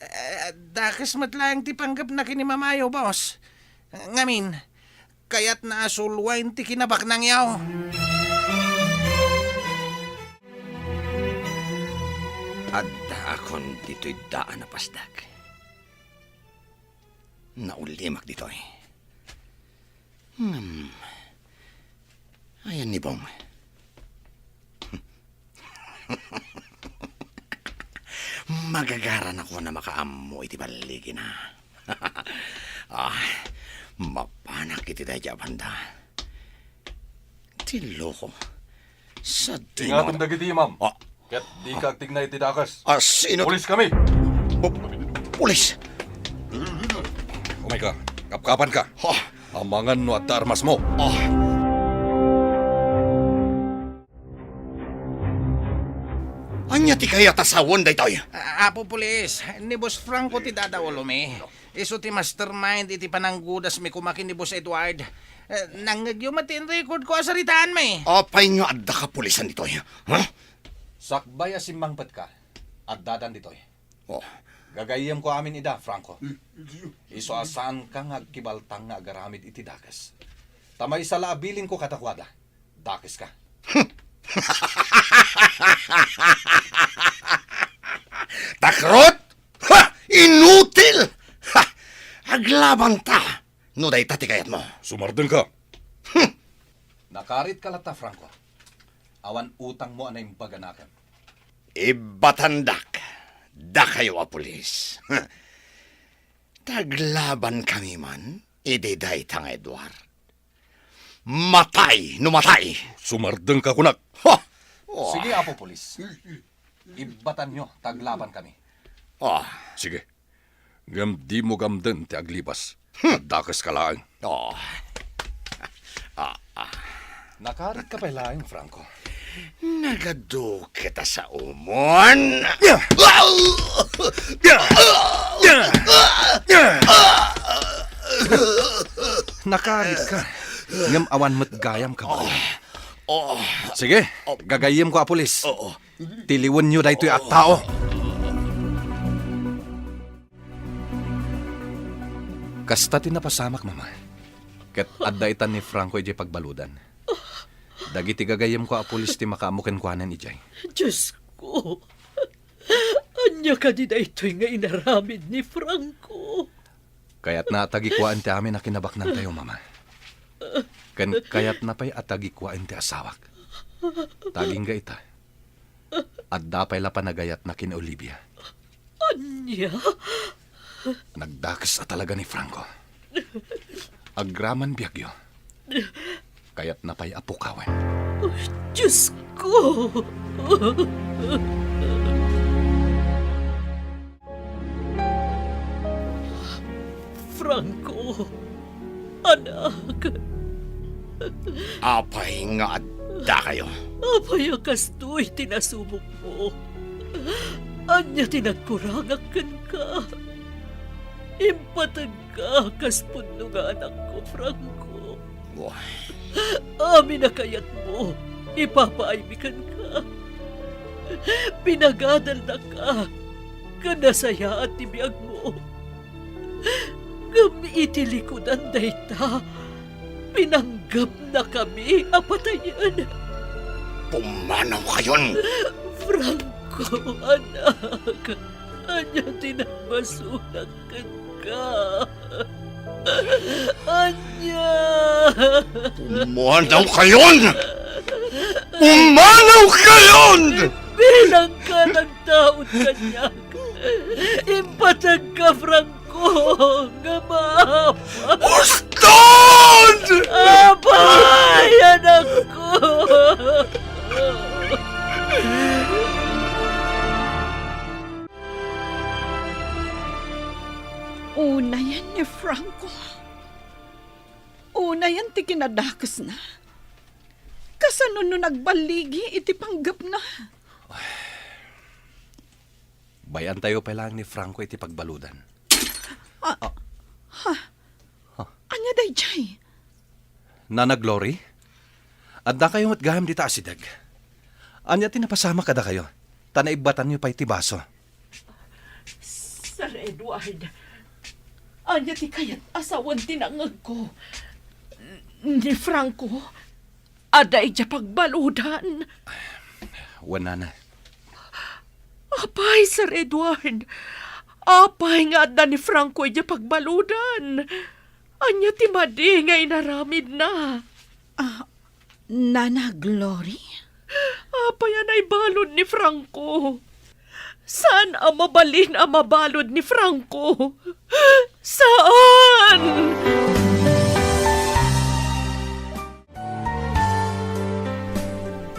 Eh, dakes met laeng ti panggepna ken ni Mamayo, boss. Ngamin, kayatna a suloen ti kinabaknangyo. Addaakon ditoy daan a pasdak. Naulimak ditoy. Hmm. Ayan ni Bong. Magagaranakon a makaammo iti balligina. Ah, mapanak iti dayta a banda. Ti loko. Sa Ingatem dagiti, ma'am. Ah. Ket dika agtigna iti dakes. Ah, sino? Pulis kami. Pu-, pulis? Umayka. Kapkapanka. Ah. Amangan no adda armasmo. Ah. Ania ti kayat a sawen daytoy? A-, Apo Pulis, ni Boss Franco ti dadaulomi. Isu ti mastermind iti pananggudasmi koma ken ni Boss Edward. Eh, nangngegyo met ti in-record ko a saritaanmi. Apay nga adda kapulisan ditoy? Ha? Sakbay a simmangpetka, addadan ditoy. Oh. Gagayyemko amin ida, Franco. Isu a saanka nga agkibaltang nga agaramid iti dakes. Ta maysa la a bilinko kadakuada. Dakeska. Takrot! Ha! Inutil! Ha! Aglabanta! No dayta ti kayatmo. Sumardengka. Hmm. Nakaritka latta, Franco. Awan utangmo a naimbag a nakem. Ibbatandak, dakayo a pulis. Taglaban kami man, idi dayta nga Edward. Matay no matay! Sumardengka kunak. Ha! Oh. Sige, Apo Pulis. Ibbatanyo, taglaban kami. Oh. Sige. Ngem dimo gamden ti aglibas. Hmm. Addakeska laeng. Oh. Ah, ah. Nakaritka pay laeng, Franco. Nagadu ket a saomon. Nakaritka. Ngem awan met gayam, kabaro. Oh. Sige, gagayyemko a pulis. Oo. Tiliwenyo daytoy a tao. Kasta ti napasamak, Mama. Ket adda itan ni Franco idiay pagbaludan. Dagiti gagayyemko a pulis ti makaammo kenkuana idiay. Diosko, ania kadi daytoy nga inaramid ni Franco? Kayatna a tagikuaen ti amin a kinabaknantayo, Mama. Ken kayatna pay a tagikuaen ti asawak. Ta agingga ita, adda pay la panagayatna ken Olivia. Ania? Nagdakes a talaga ni Franco. Agraman biagyo. Kayatna pay a pukawen. Diosko! Franco, anak. Apay nga addakayo? Apay a kastoy ti nasubokmo? Ania ti nagkurangak kenka? Impateg ka kas pudno nga anakko, Franco. Wah. Amin a kayatmo, ipapaaymi kenka. Pinagadalnaka, ken nasayaat ti biagmo. Ngem iti likudan dayta, pinanggepnakami a patayen. Pumanawkayon! Franco, anak, ania ti nagbasolak kenka? ka. Ania? Pumanaw kayon! Pumanaw kayon! Bilang ka nagtaud kaniak, impateg ka, Franco, nga maapa. Uston! Apay, anakko! Unayen ni Franco. Unayen ti kinadakesna. Kasano no nagballigi iti panggepna? Bay-antayo pay laeng ni Franco iti pagbaludan. Ah, ah. Ha? Huh. Ania daydiay? Nana Glory? Addakayo met gayam dita asideg. Ania ti napasamak kadakayo? Ta naibbatanyo pay ti baso. Sir Edward, ania ti kayat a sawen ti nangngegko? Ni Franco, adda idiay pagbaludan. Wen, nana. Apay, Sir Edward? Apay nga adda ni Franco idiay pagbaludan? Ania ti madi nga inaramidna? Ah, Nana Glory? Apay a naibalud ni Franco? Saan a mabalin a mabalud ni Franco? Saan?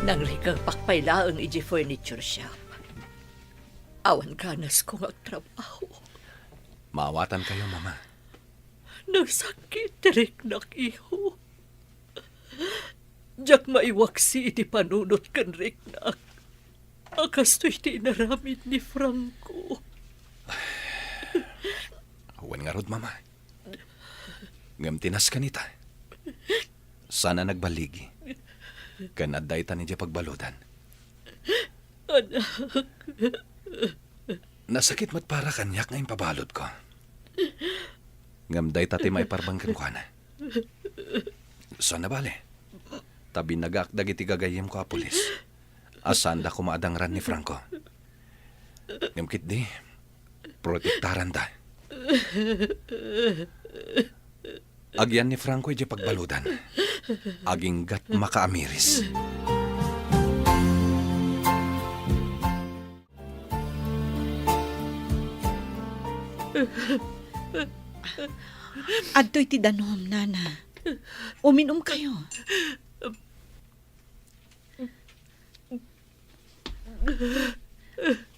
Nangrikrikak pay laeng idiay furniture shop. Awan ganasko nga agtrabaho. Maawatankayo, Mama. Nagsakit ti riknak, iho. Diak maiwaksi iti panunot ken riknak a kastoy ti inaramid ni Franco. Wen ngarud, Mama. Ngem ti nasken ita, saan a nagballigi. Ken adda itan idiay pagbaludan. Anak. Nasakit met para kaniak nga impabaludko. Ngem dayta ti maiparbeng kenkuana. Saan a bale, ta binagaak dagiti gagayyemko a pulis a saanda koma a dangran ni Franco. Ngem ketdi, protektaranda. Agyan ni Franco idiay pagbaludan. Aginggat makaamiris. Adtoy ti danum, Nana. Uminumkayo.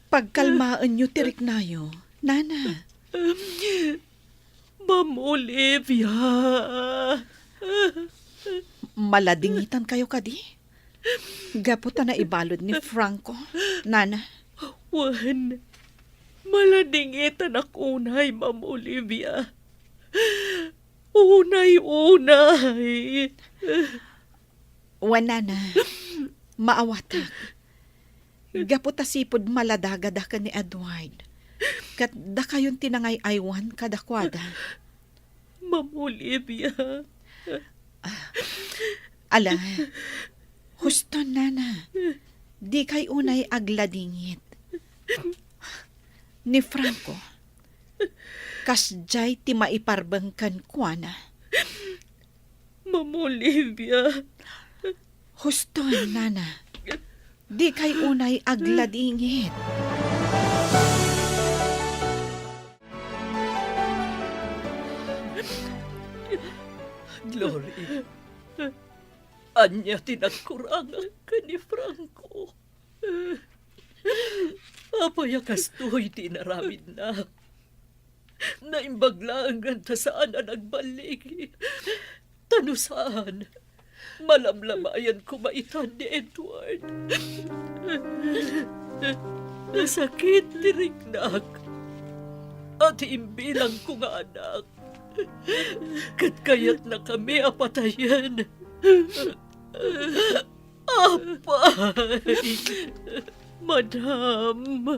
Pagkalmaenyo ti riknayo, Nana. Ma'am Olivia. Maladingitankayo kadi? Gapu ta naibalud ni Franco, Nana. Wen, maladingitanak unay, Ma'am Olivia. Unay, unay. Wen, Nana, maawatak. Gapu ta sipud maladagada ken ni Edward, ket dakayon ti nangay-aywan kadakuada. Ma'am Olivia. Ah, ala, huston, Nana. Dikay unay agladingit. Ni Franco, kasdiay ti maiparbeng kenkuana. Ma'am Olivia. Huston, Nana. Dikay unay agladingit. Glory, ania ti nagkurangak ken ni Franco? Apay a kastoy ti inaramidna? Naimbag laeng ta saan a nagballigi. Ta no saan, malamlamayan koma itan ni Edward. Nasakit ti riknak a ti imbilangko nga anak ket kayatnakami a patayen. Apay! Madam,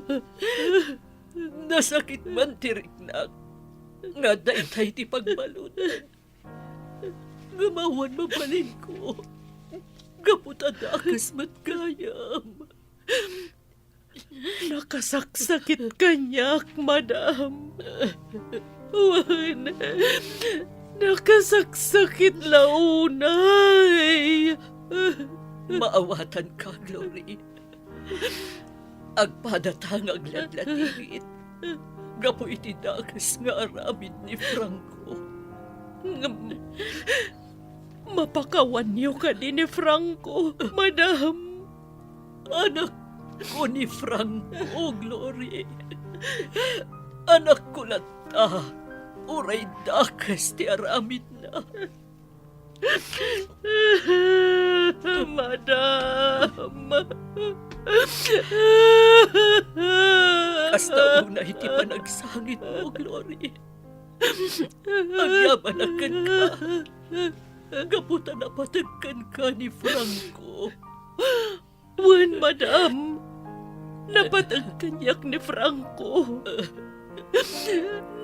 nasakit man ti riknak nga dayta iti pagbaludan. Ngem awan mabalinko, gapu ta dakes met gayam. Nakasaksakit kaniak, madam. Wen, nakasaksakit la unay. Maawatanka, Glory. Agpadata nga aglatlatigit gapu iti dakes nga aramid ni Franco. Ngem, mapakawanyo kadi ni Franco, madam? Anakko ni Franco, Glory. Anakko latta, uray dakes ti aramidna. Madam. Kasta unay ti panagsangitmo, Glory. Agyamanak kenka. Gapu ta napateg kenka ni Franco. Wen, madam. Napateg kaniak ni Franco.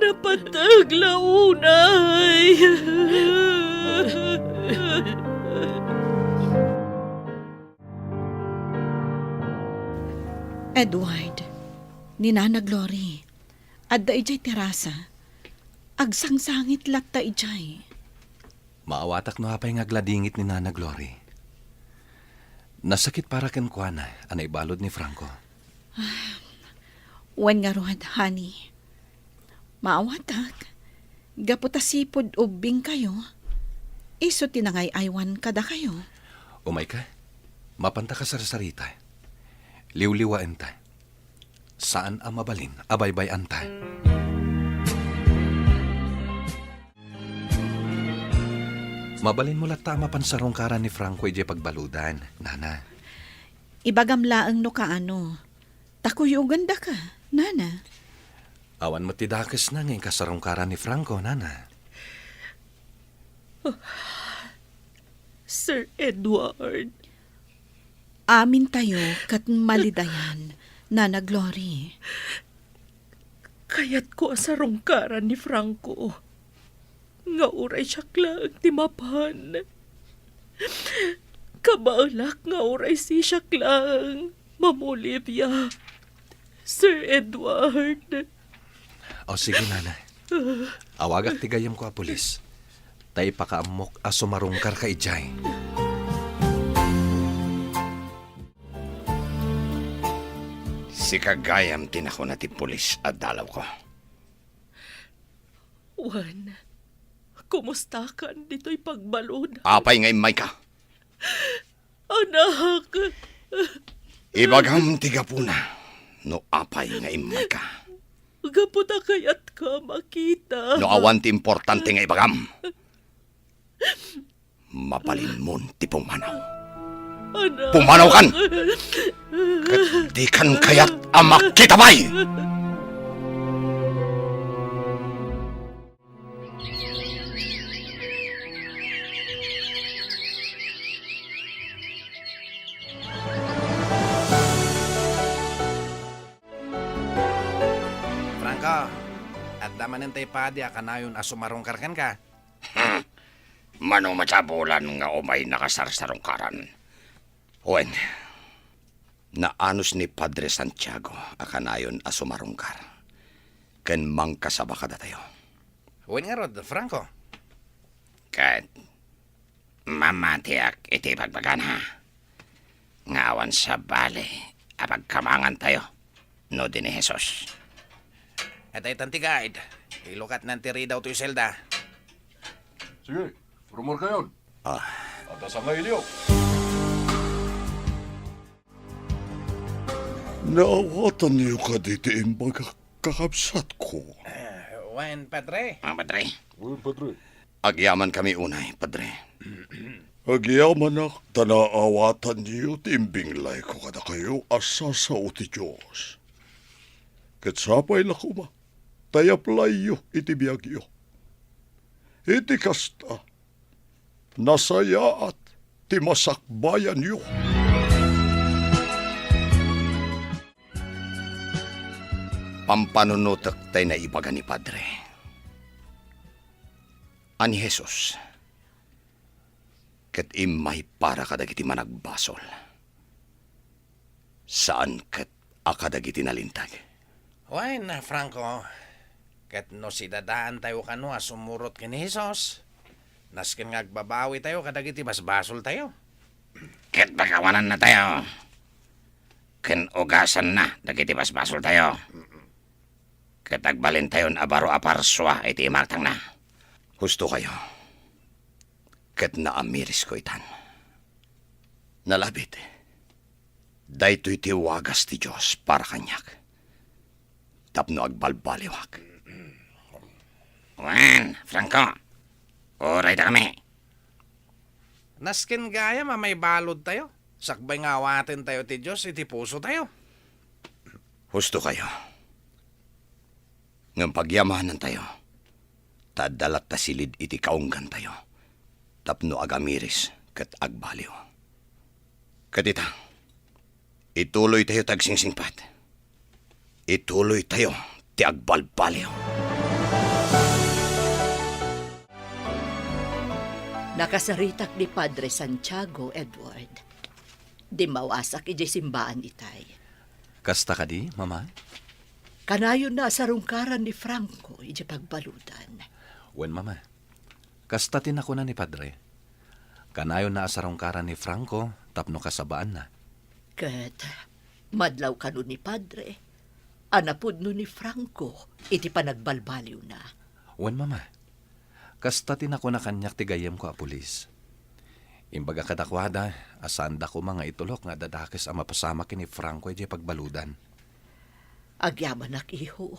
Napateg la unay. Edward, ni Nana Glory, adda idiay terasa. Agsangsangit latta idiay. Maawatak no apay nga agladingit ni Nana Glory. Nasakit para kenkuana a naibalud ni Franco. Wen ngarud, honey. Maawatak, gapu ta sipud ubbingkayo, isu ti nangay-aywan kadakayo. Umayka, mapanta kasarsarita. Liwliwaenta. Saan a mabalin a baybay-anta. Mabalinmo latta a mapan sarungkaran ni Franco idiay pagbaludan, Nana. Ibagam laeng no kaano. Ta kuyogandaka, Nana. Awan met ti dakesna nga inkasarungkaran ni Franco, Nana. Sir Edward. Amintayo ket malidayan, Nana Glory. Kayatko a sarungkaran ni Franco nga uray siak laeng ti mapan. Kabaelak nga uray sisiak laeng mamolibia, Sir Edward. O, sige, Nana. Awagak ti gayyemko a pulis. Ta ipakaammok a sumarungkarka idiay. Sika gayam ti nakuna ti pulis a dalawko. Wen, kumustakan ditoy pagbalud? Apay nga immayka? Anak! Ibagam ti gapuna no apay nga immayka. Gapu ta kayatka makita. No awan ti importante nga ibagam, mabalinmon ti pumanaw. Anak! Pumanawkan! Ket dikan kayat a makita pay! Franco, adda manen tay padi a kanayon a sumarungkar kenka. Hmm. Mano met a bulan nga umay nakasarsarungkaran. Wen, naanus ni Padre Santiago a kanayon a sumarungkar ken mangkasaba kadatayo. Wen ngarud, Franco. Ket mamatiak iti ibagbagana nga awan sabali a pagkamangantayo no di ni Jesus. Adda itan ti guide. Ilukatnan ti ridaw toy selda. Sige, rumorkayon. Ah. Adda sangailiyo. Naawatanyo kadi ti imbagak, kakabsatko? Ah, wen, Padre. Ah, Padre. Wen, Padre. Agyamankami unay, Padre. Agyamanak ta naawatanyo ti imbinglayko kadakayo a sasao ti Dios. Ket sapay la koma ta iyaplayyo iti biagyo. Iti kasta, nasayaat ti masakbayanyo. Pampanunotek tay naibaga ni Padre a ni Jesus ket immay para kadagiti managbasol, saan ket a kadagiti nalinteg. Wen, Franco, Ket no sidadaantayo kano a sumurot ken ni Jesus, nasken nga agbabawitayo kadagiti basbasoltayo. Ket pakawanannatayo, ken ugasanna dagiti basbasoltayo. Ket agbalintayon a baro a parsua iti imartangna. Hustokayo, ket naamirisko itan. Nalabit, daytoy ti wagas ti Dios para kaniak, tapno agbalbaliwak. Wen, Franco, uray da kami. Nasken gayam a maibaludtayo, sakbay nga awatentayo ti Dios iti pusotayo. Hustokayo. Ngem pagyamanantayo, ta adda latta silid iti kaunggantayo, tapno agamiris ket agbaliw. Ket ita, ituloytayo ti agsingsingpet. Ituloytayo ti agbalbaliw. Nakasaritak ni Padre Santiago, Edward. Dimmawasak idiay simbaan itay. Kasta kadi, Mama? Kanayonna a sarungkaran ni Franco idiay pagbaludan. Wen, Mama. Kasta ti nakuna ni Padre. Kanayonna a sarungkaran ni Franco tapno kasabaanna. Ket madlaw kano ni Padre a napudno ni Franco iti panagbalbaliwna. Wen, Mama. Kasta ti nakuna kaniak ti gayyemko a pulis. Imbaga kadakuada a saanda koma nga itulok nga adda dakes a mapasamak ken ni Franco idiay pagbaludan. Agyamanak, iho.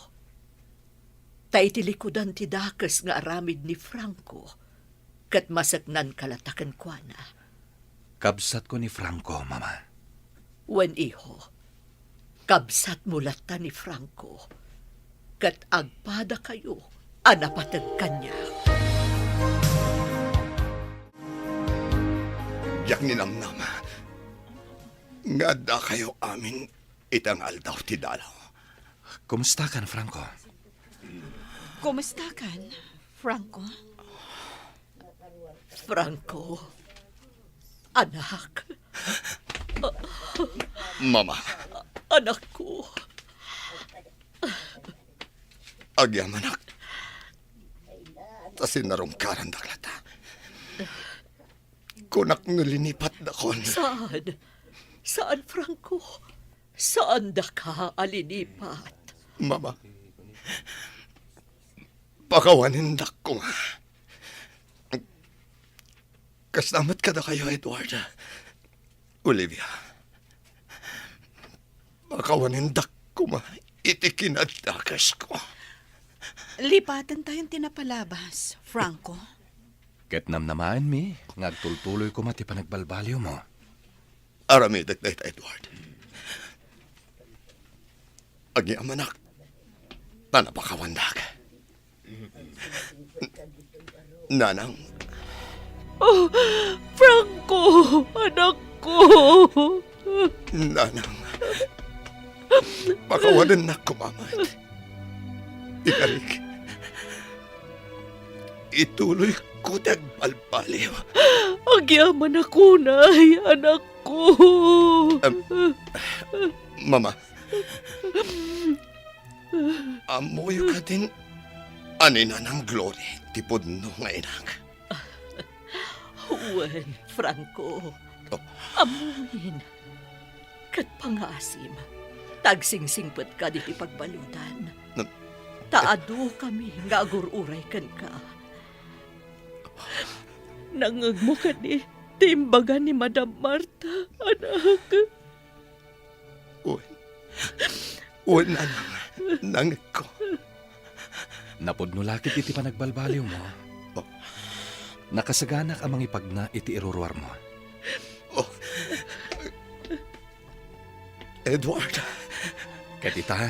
Ta iti likudan ti dakes nga aramid ni Franco, ket maseknanka latta kenkuana. Kabsatko ni Franco, Mama. Wen, iho. Kabsatmo latta ni Franco, ket agpadakayo a napateg kaniak. Diak ninamnama nga addakayo amin ita nga aldaw ti dalaw. Kumustakan, Franco? Kumustakan, Franco? Franco, anak. Mama. Anakko. Agyamanak. Ta sinarungkarandak latta. Kunak no linipatdakon. Saan? Saan, Franco? Saandaka a linipat? Mama, pakawanendak koma. Kasta met kadakayo, Edward. Olivia, pakawanendak koma iti kinaddakesko. Lipatentayon ti napalabas, Franco. Ket namnamaenmi nga agtultuloy koma ti panagbalbaliwmo. Aramidek dayta, Edward. Agyamanak, ta napakawandak. Nanang. Oh, Franco, anakko. Nanang. Pakawanennak koma met. Ikarik. Ituloyko ti agbalbaliw. Agyamanak unay, anakko. Em, Mama, ammoyo kadin a ni Nanang Glory ti pudno nga inak? Wen, Franco. Oh. Ammomin. Ket pangaasim, ta agsingsingpetka ditoy pagbaludan. Nam- Ta adu kami nga agur-uray kenka. Nangngegmo kadi ti imbaga ni Madam Marta, anak? Wen. Wen, nanang, nangngegko. Napudno la ketdi ti panagbalbaliwmo. Oh. Nakasaganak a mangipagna iti iruruarmo. Oh. Edward. Ket ita,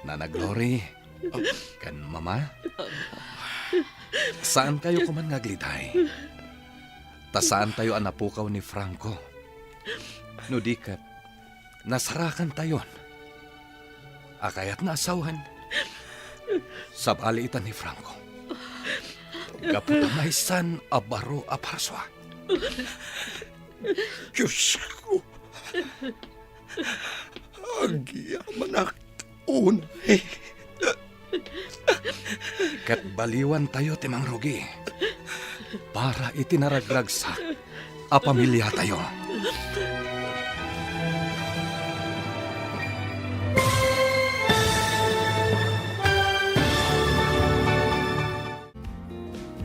Nana Glory, ken Mama, saankayo koman nga agliday. Ta saantayo a napukaw ni Franco. No di ket, nasarakantayon a kayatna a sawen. Sabali ita ni Franco. Gapu ta maysan a baro a parsua. Diosko, agyamanak unay. Ket baliwantayo ti mangrugi para iti naragragsak a pamiliatayo.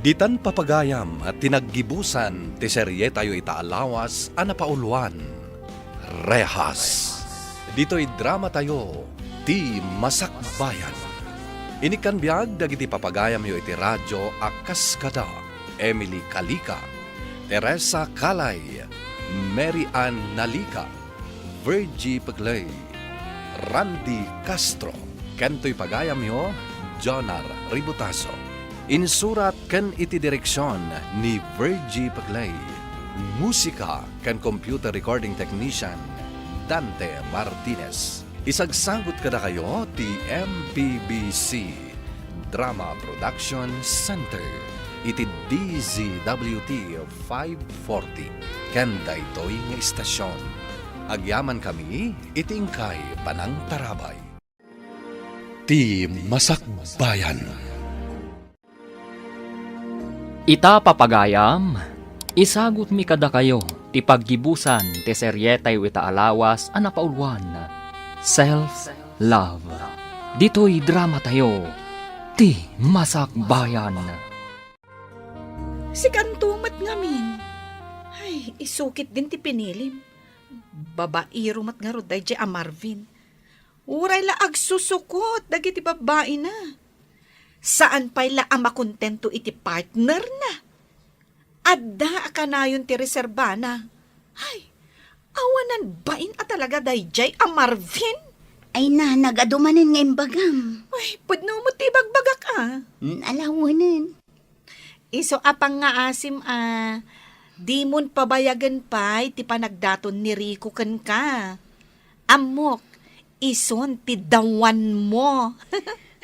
Ditan papagayam ti naggibusan ti serietayo ita a lawas a napauluan, Rehas. Ditoy dramatayo, Ti Masakbayan. Inikkan biag dagiti papagayamyo iti radio a kas kada Emily Calica, Teresa Calay, Mary Ann Nalica, Virgie Peclay, Randy Castro, ken toy pagayamyo, Jonar Ributaso. Insurat ken iti direksion ni Virgie Peclay. Musika ken computer recording technician, Dante Martinez. Isagsagut kadakayo ti M P B C Drama Production Center iti D Z W T five forty ken daytoy nga istasion. Agyamankami iti inkay panangtarabay. Ti Masakbayan. Ita papagayam, isagutmi kadakayo ti paggibusan ti serietayo ita a lawas a napauluan, Self Love. Ditoy dramatayo, Ti Masakbayan. Sikanto met ngamin. Ay, isu ketdin ti pinilim. Babaero met ngarud daydiay a Marvin. Uray la agsusukot dagiti babbaina. Saan pay la a makontento iti partnerna. Adda a kanayon ti reserbana. Ay, awanan bain a talaga daydiay a Marvin. Ay, nanang, adu manen nga imbagam. Ay, pudno met ti ibagbagak a. Mm, ala, wen. Isu a pangngaasim a, dimon pabayagen pay ti panagdaton ni Rico kenka. Ammok, isun ti dawanmo.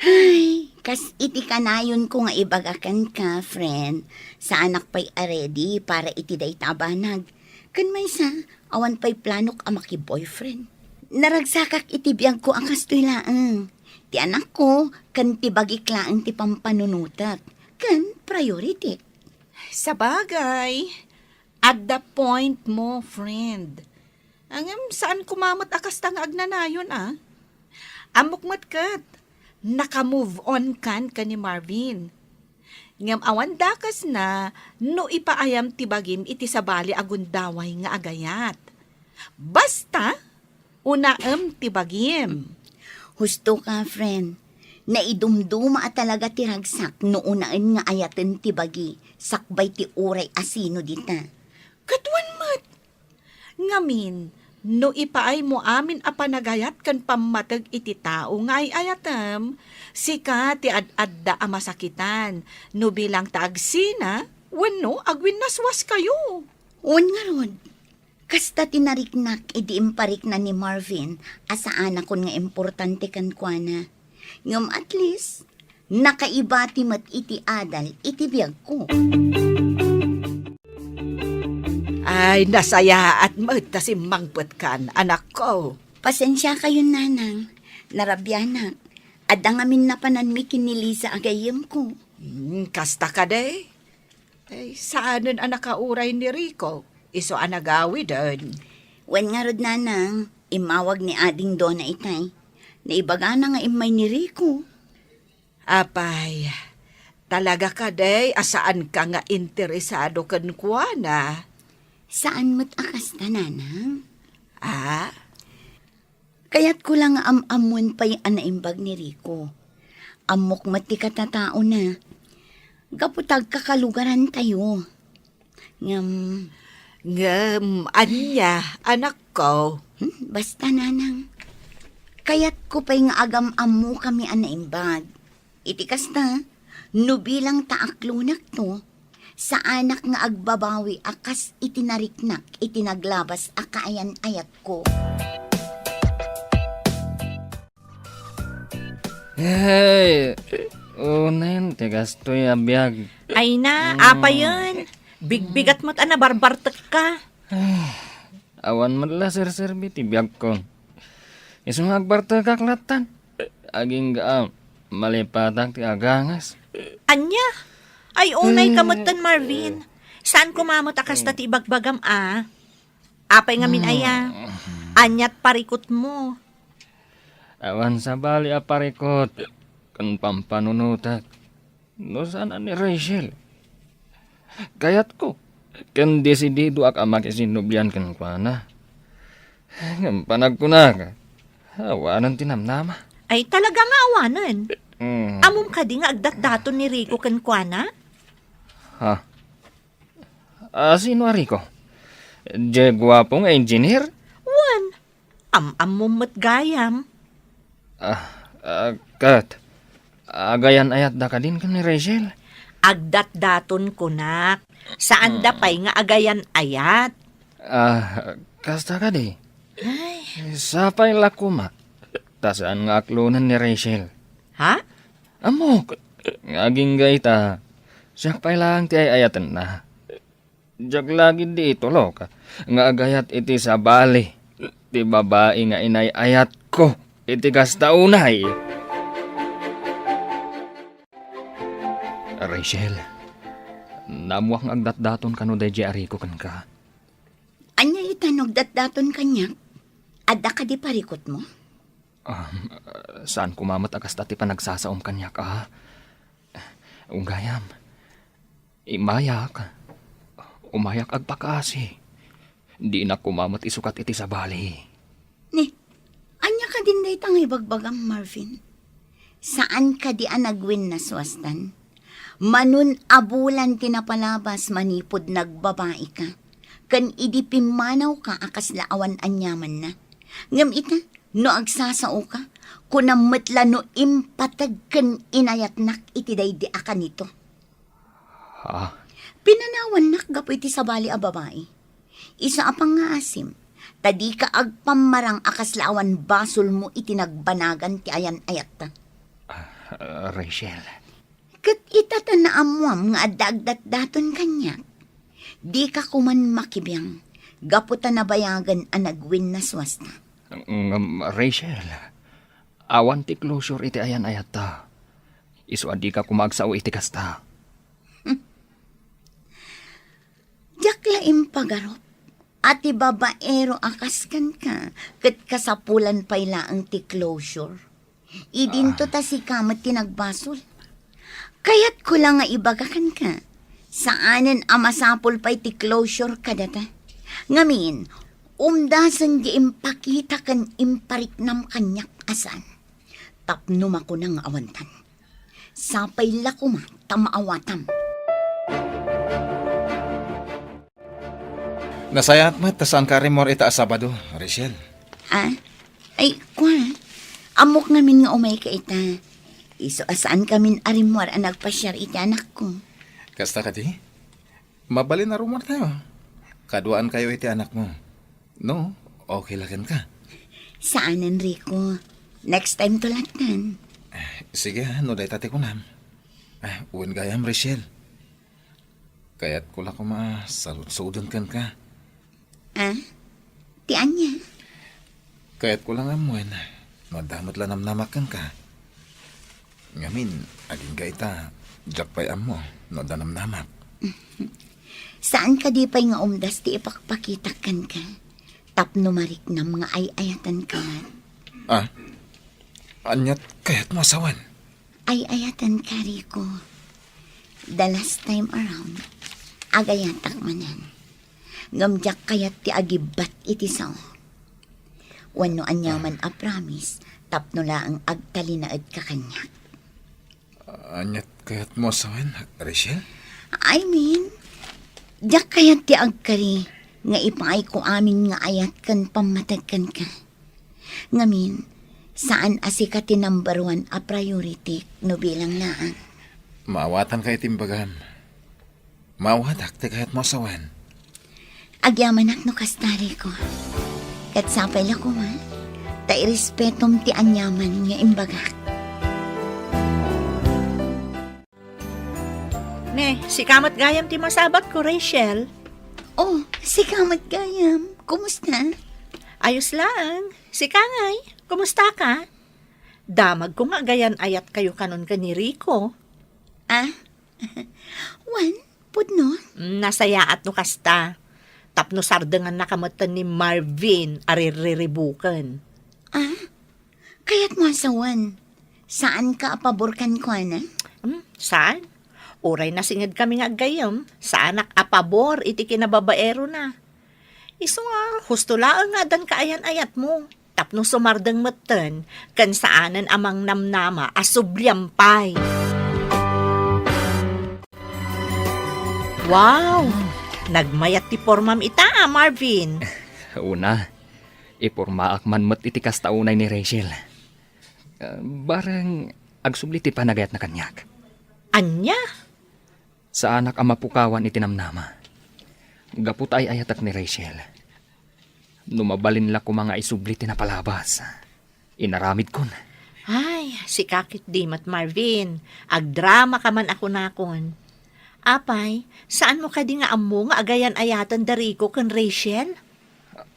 Ay, kas iti kanayonko nga ibaga kenka, friend, saanak pay a ready para iti dayta a banag. Ken maysa, awan pay planok a maki-boyfriend. Naragsakak iti biagko a kastoy laeng. Ti anakko ken ti bagik laeng ti pampanunotek ken priority. Sabagay, adda point mo, friend. Ngem saan koma met a kasta nga agnanayon a. Ammok met ket, naka-move on kan ken ni Marvin. Ngem awan dakesna no ipaayam ti bagim iti sabali a gundaway nga agayat. Basta, unaem ti bagim. Husto ka, friend. Naidumduma a talaga ti ragsak no unaen nga ayaten ti bagi sakbay ti uray a sino dita. Ket wen met. Ngamin, no ipaaymo amin a panagayat ken pammateg iti tao nga ay-ayatem, sika ti ad-adda a masakitan, no bilang ta agsina, wenno agwinnaswaskayo. Wen ngarud, kasta ti nariknak idi imparikna ni Marvin a saanakon nga importante kenkuana. Ngem at least, nakaibati met iti adal iti biagko. Ay, nasayaat met ta simmangpetkan, anakko. Pasensiakayon, nanang. Narabianak. Adda ngamin napananmi ken ni Liza a gayyemko. Hmm, kasta kadi? Ay, saanen a nakauray ni Rico. Isu a nagawiden. Wen ngarud, nanang, immawag ni Ading Dona itay. Naibagana nga immay ni Rico. Apay, talaga kadi a saanka nga interesado kenkuana? Saan met a kasta, nanang. Ah? Kayatko la nga am-ammoen pay a naimbag ni Rico. Ammok met ti katataona. Gapu ta agkakalugarantayo. Ngem, ngem, ania, anakko? Hmm, basta, nanang. Kayatko pay nga agam-ammokami a naimbag. Iti kasta, no bilang ta aklonekto, saanak nga agbabawi a kas iti nariknak iti naglabas a kaayan-ayatko. Hey, unen ti kastoy a biag. Ay na, mm, apayen. Bigbigat met a nabarbartekka. Awan met la serserbi ti biagko. Isu nga agbartekak lattan. Agingga, ah, Malipatak ti agangas. Ania? Ay, unay ka metten, Marvin. Saan ko mamot a kasta ti ibagbagam, a? Apay ngamin aya? Aniat parikutmo? Awan sabali a parikut ken pampanunotek no saan a ni Rachel. Kayatko ken desididoak a makisinnobian kenkuana. Ngem panagkunak, awanen ti namnama. Ay, talaga nga awanen? Mm. Ammom kadi nga agdatdaton ni Rico kenkuana? Ha? A, sino a Rico? Diay guapo nga engineer? Wen, am-ammom met gayam. Ah, ah, ket, agayan-ayatda kadin ken ni Rachel? Agdatdaton kunak. Saanda pay nga agayan-ayat. Ah, kasta kadi? Ay. Sapay la koma, ta saan nga aklonen ni Rachel. Ha? Ammok, nga agingga ita, siak pay laeng ti ay-ayatenna. Diak la gid itulok nga agayat iti sabali ti babai nga inay-ayatko iti kasta unay. Rachel, naammoak nga agdatdaton kano daydiay a Rico kenka. Ania ita no agdatdaton kaniak? Adda kadi parikutmo? Ah, saan koma met a kasta ti panagsasaom kaniak, a? Gayam, immayak. Umayak agpakaasi. Dinak koma met isukat iti sabali. Ni, ania kadin dayta nga ibagbagam, Marvin? Saan kadi a nagwinnaswastan? Manon a bulan ti napalabas manipud nagbabaika, ken idi pimmanawka a kasla awan aniamanna. Ngem ita, no agsasaoka, kunam met la no impateg ken inayatnak iti daydi a kanito. Ha? Pinanawannak gapu iti sabali a babai. Isu a pangngaasim, ta dika agpammarang a kasla awan basolmo iti nagbanagan ti ayan-ayatta. Ah, Rachel. Ket ita ta naammoam nga adda agdatdaton kaniak. Dika koman makibiang, gapu ta nabayagen a nagwinnaswasta. Ngem, Rachel, awan ti closure iti ayan-ayatta. Isu a dika koma agsao iti kasta. Diak la impagarup a ti babaero a kas kenka ket kasapulan pay laeng ti closure. Idinto ta sika met ti nagbasol. Kayatko la nga ibaga kenka, saanen a masapul pay ti closure kadata. Ngamin, umdasen ti impakita ken impariknam kaniak a saan. Tapno makuna nga awantan. Sapay la koma ta maawatam. Nasayaat met ta saanka a rimmuar ita a Sabado, Rachel. Ah? Ay, kua. Ammok ngamin nga umayka ita. Isu a saankamin a rimmuar a nagpasiar iti anakko. Kasta kadi? Mabalin a rummuartayo. Kaduaankayo iti anakmo. No, okay la kenka. Saanen, Rico. Next time to lattan. Eh, sige, ah, no dayta ti kunam. Ah, wen gayam, Rachel. Kayatko la koma a saludsuden kenka. Ah? Ti ania? Kayatko la nga ammoen no adda met la namnamak kenka. Ngamin, agingga ita, diak pay ammo no adda namnamak. Saan kadi pay nga umdas ti ipakpakitak kenka tapno mariknam nga ay-ayatenka met? Ah? Aniat kayatmo a sawen? Ay-ayatenka, Rico. The last time around, agayatak manen. Ngem diak kayat ti agibbat iti sao. Wenno aniaman a promise tapno laeng agtalinaedka kaniak. Aniat kayatmo a sawen, Rachel? I mean, diak kayat ti agkari nga ipaayko amin nga ayat ken pammateg kenka. Ngamin, saan a sika ti number one a priority no bilang laeng. Maawatanka iti imbagam. Maawatak ti kayatmo a sawen. Agyamanak no kasta, Rico. Ket sapay la koma, ta irespetom ti aniaman nga imbagak. Ne, sika met gayam ti masabatko, Rachel. Oh, sika met gayam. Kumusta? Ayos laeng. Sika ngay, kumusta ka? Damagko nga agayan-ayatkayo kanon ken ni Rico. Ah? Wen, pudno? Mm, nasayaat no kasta. Tapno sardengannaka metten ni Marvin a ririribuken. Ah? Kayatmo a sawen, saanka a pabor kenkuana? Hmm, saan? Uray nasingedkami nga aggayyem, saanak a pabor iti kinababaerona. Isu nga, husto laeng nga addan kaayan-ayatmo, tapno sumardeng metten, ken saanen a mangnamnama a subliam pay. Wow! Nagmayat ti pormam ita, a, Marvin. Una, ipormaak man met iti kasta unay ni Rachel. Ah, bareng agsubli ti panagayatna kaniak. Ania? Saanak a mapukawan iti namnama. Gapu ta ay-ayatek ni Rachel. No mabalin la koma nga isubli ti napalabas, inaramidkon. Ay, sika ketdi met, Marvin. Agdramaka man a kunakon. Apay, saanmo kadi nga ammo nga agayan-ayaten da Rico ken Rachel?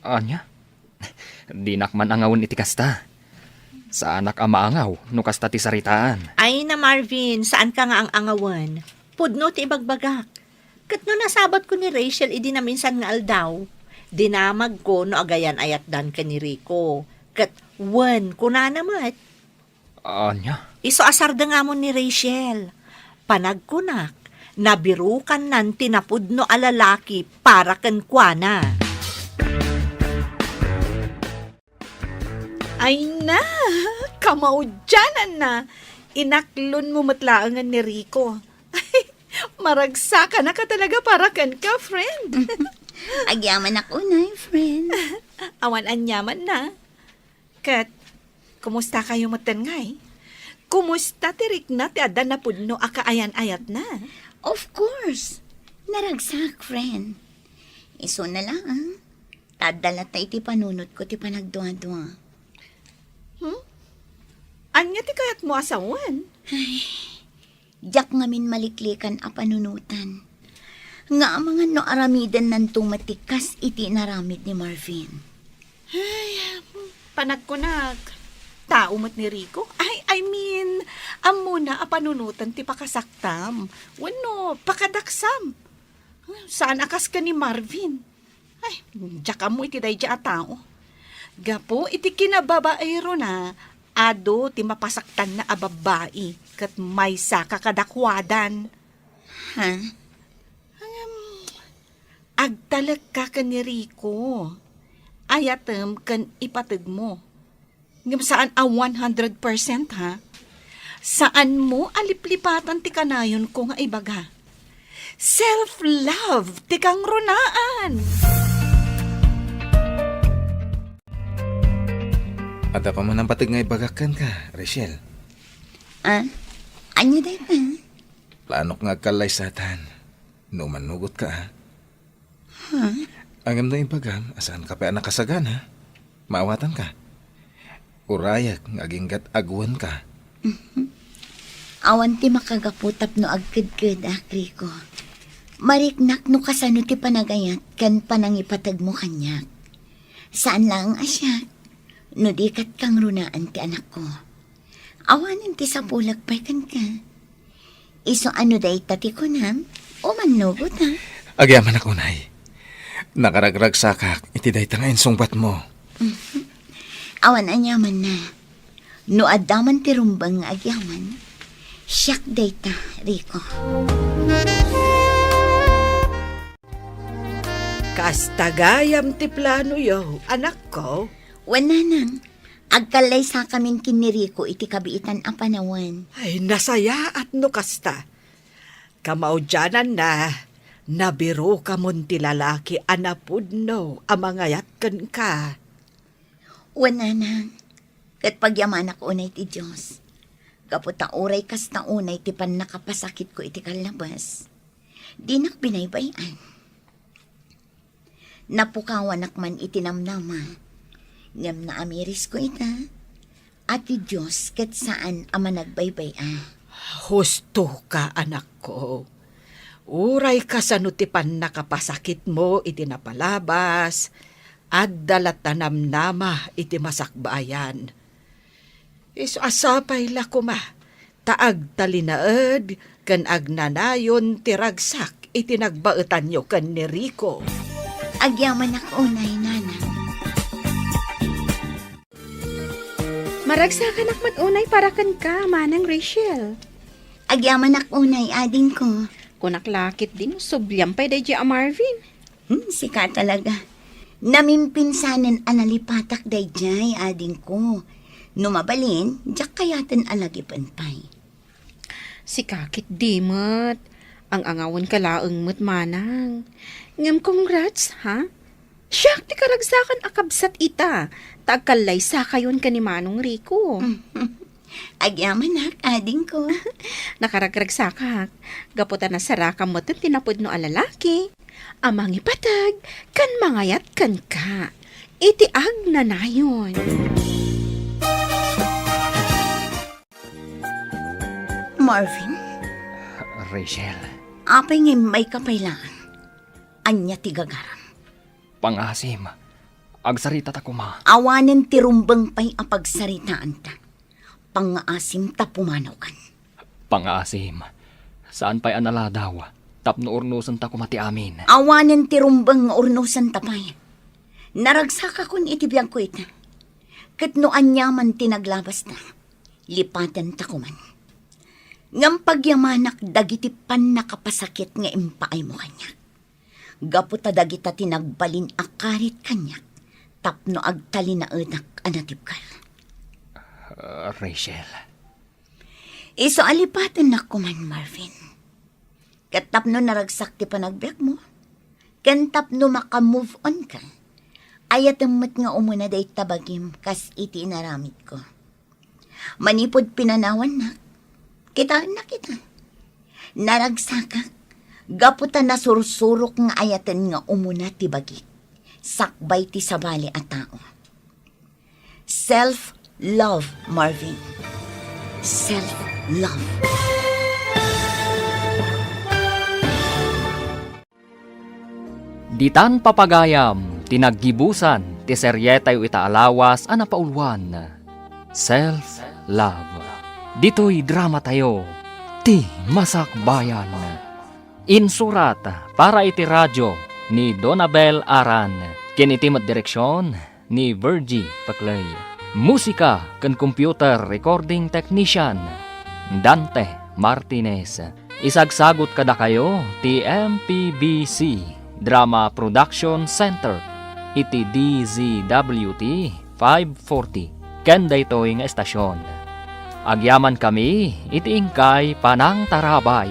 Ania? Dinak man angawen iti kasta. Saanak a maangaw no kasta ti saritaan. Ay na, Marvin, saanka nga ang-angawen. Pudno ti ibagbagak. Ket no nasabatko ni Rachel idi naminsan nga aldaw, dinamagko no agayan-ayatdan ken ni Rico. Ket wen, kunana met. Ania? Isu a sardengamon ni Rachel. Panagkunak, nabirukannan ti napudno a lalaki para kenkuana. Ay na, kamaudiananna. Inaklonmo met laengen ni Rico. Maragsakanaka talaga para kenka, friend. Agyamanak unay, friend. Awan aniamanna. Ket, kumustakayo metten ngay? Kumusta ti rikna ti adda napudno a kaayan-ayatna? Of course. Naragsak, friend. Isuna laeng, ta adda latta iti panunotko ti panagduadua. Hmm? Ania ti kayatmo a sawen? Diak ngamin maliklikan a panunotan. Nga amangan no aramidennanto met ti kas iti inaramid ni Marvin. Ay, panagkunak, tao met ni Rico? Ay, I mean, ammona a panunotan ti pakasaktam wenno pakadaksam. Saan a kas ken ni Marvin. Ay, diak ammo iti daydiay a tao. Gapu iti kinababaerona, adu ti mapasaktanna a babbai ket maysaka kadakuadan. Ha? Ngem, agtalekka ken ni Rico. Ayatem ken ipategmo. Ngem saan a one hundred percent, ha? Saanmo a liplipatan ti kanayonko nga ibaga. Self-love ti kangrunaan! Adda koma napateg nga ibagak kenka, Rachel. Ah? Ania dayta? Planok nga agkallaysatan. No mannugotka, ha? Ha? Ngem no ibagam a saanka pay a nakasagana, maawatanka. Urayek nga aginggat agwenka. Mhm. Awan ti makagapu tapno agkedkedak, Rico. Mariknak no kasano ti panagayat ken panangipategmo kaniak. Saan laeng a siak, no di ket kangrunaan ti anakko. Awanen ti sapulek pay kenka. Isu a no dayta ti kunam, umannugota. Agyamanak unay. Nakaragragsakak iti dayta nga insungbatmo. Mhm. Awan aniamanna. No adda man ti rumbeng nga agyaman, siak dayta, Rico. Kasta gayam ti planoyo, anakko? Wen, nanang. Agkallaysakamin ken ni Rico iti kabiitan a panawen. Ay, nasayaat no kasta. Kamaudiananna, nabirukamon ti lalaki a napudno a mangayat kenka. Wen, nanang, ket pagyamanak unay ti Dios, gapu ta uray kasta unay ti pannakapasakitko iti kallabes, dinak binaybay-an. Napukawanak man iti namnama, ngem naamirisko ita, a ti Dios ket saan a managbaybay-a. Hustoka, anakko. Uray kasano ti pannakapasakitmo iti napalabas, adda latta namnama iti masakbayan. Isu a sapay la koma, ta agtalinaed ken agnanayon ti ragsak iti nagbaetanyo ken ni Rico. Agyamanak unay, Nanang. Maragsakanak met unay para kenka, Manang Rachel. Agyamanak unay, adingko. Kunak la ketdi no subliam pay daydiay a Marvin. Hmm, sika talaga. Namimpinsanen a nalipatak daydiay, adingko. No mabalin, diak kayaten a lagipen pay. Sika ketdi met. Ang-angawenka laeng met, Manang. Ngem congrats, ha? Siak ti karagsakan a kabsat ita, ta agkallaysakayon ken ni Manong Rico. Agyamanak, adingko. Nakaragragsakak. Gapu ta nasarakam met ti napudno a lalaki a mangipateg ken mangayat kenka iti agnanayon. Marvin? Rachel. Apay nga immayka pay laeng? Ania ti gagaram? Pangaasim. Agsaritata koma. Awanen ti rumbeng pay a pagsaritaanta. Pangaasim ta pumanaw kan. Pangaasim. Saan pay a naladaw tapno urnosenta koma ti amin. Awanen ti rumbeng nga urnosenta pay. Naragsakakon iti biagko ita. Ket no aniaman ti naglabasta, lipatenta koman. Ngem pagyamanak dagiti pannakapasakit nga impaaymo kaniak. Gapu ta dagita ti nagbalin a karit kaniak tapno agtalinaedak a natibker. Ah, Rachel. Isu a lipatennak koman, Marvin. Ket tapno naragsak ti panagbiagmo, ken tapno maka-move on ka, ayatem met nga umuna dayta bagim kas iti inaramidko. Manipud pinanawannak, kitaennak ita. Naragsakak, gapu ta nasursurok nga ayaten nga umuna ti bagik, sakbay ti sabali a tao. Self-love, Marvin. Self-love. Ditan papagayam ti naggibusan ti serietayo ita a lawas a napauluan, Self Love. Ditoy dramatayo, Ti Masakbayan. Insurat para iti radio ni Donabel Aran ken iti met direksion ni Virgie Paclay. Musika ken computer recording technician, Dante Martinez. Isagsagut kadakayo ti M P B C Drama Production Center iti D Z W T five forty ken daytoy nga estasion. Agyamankami iti inkay panangtarabay.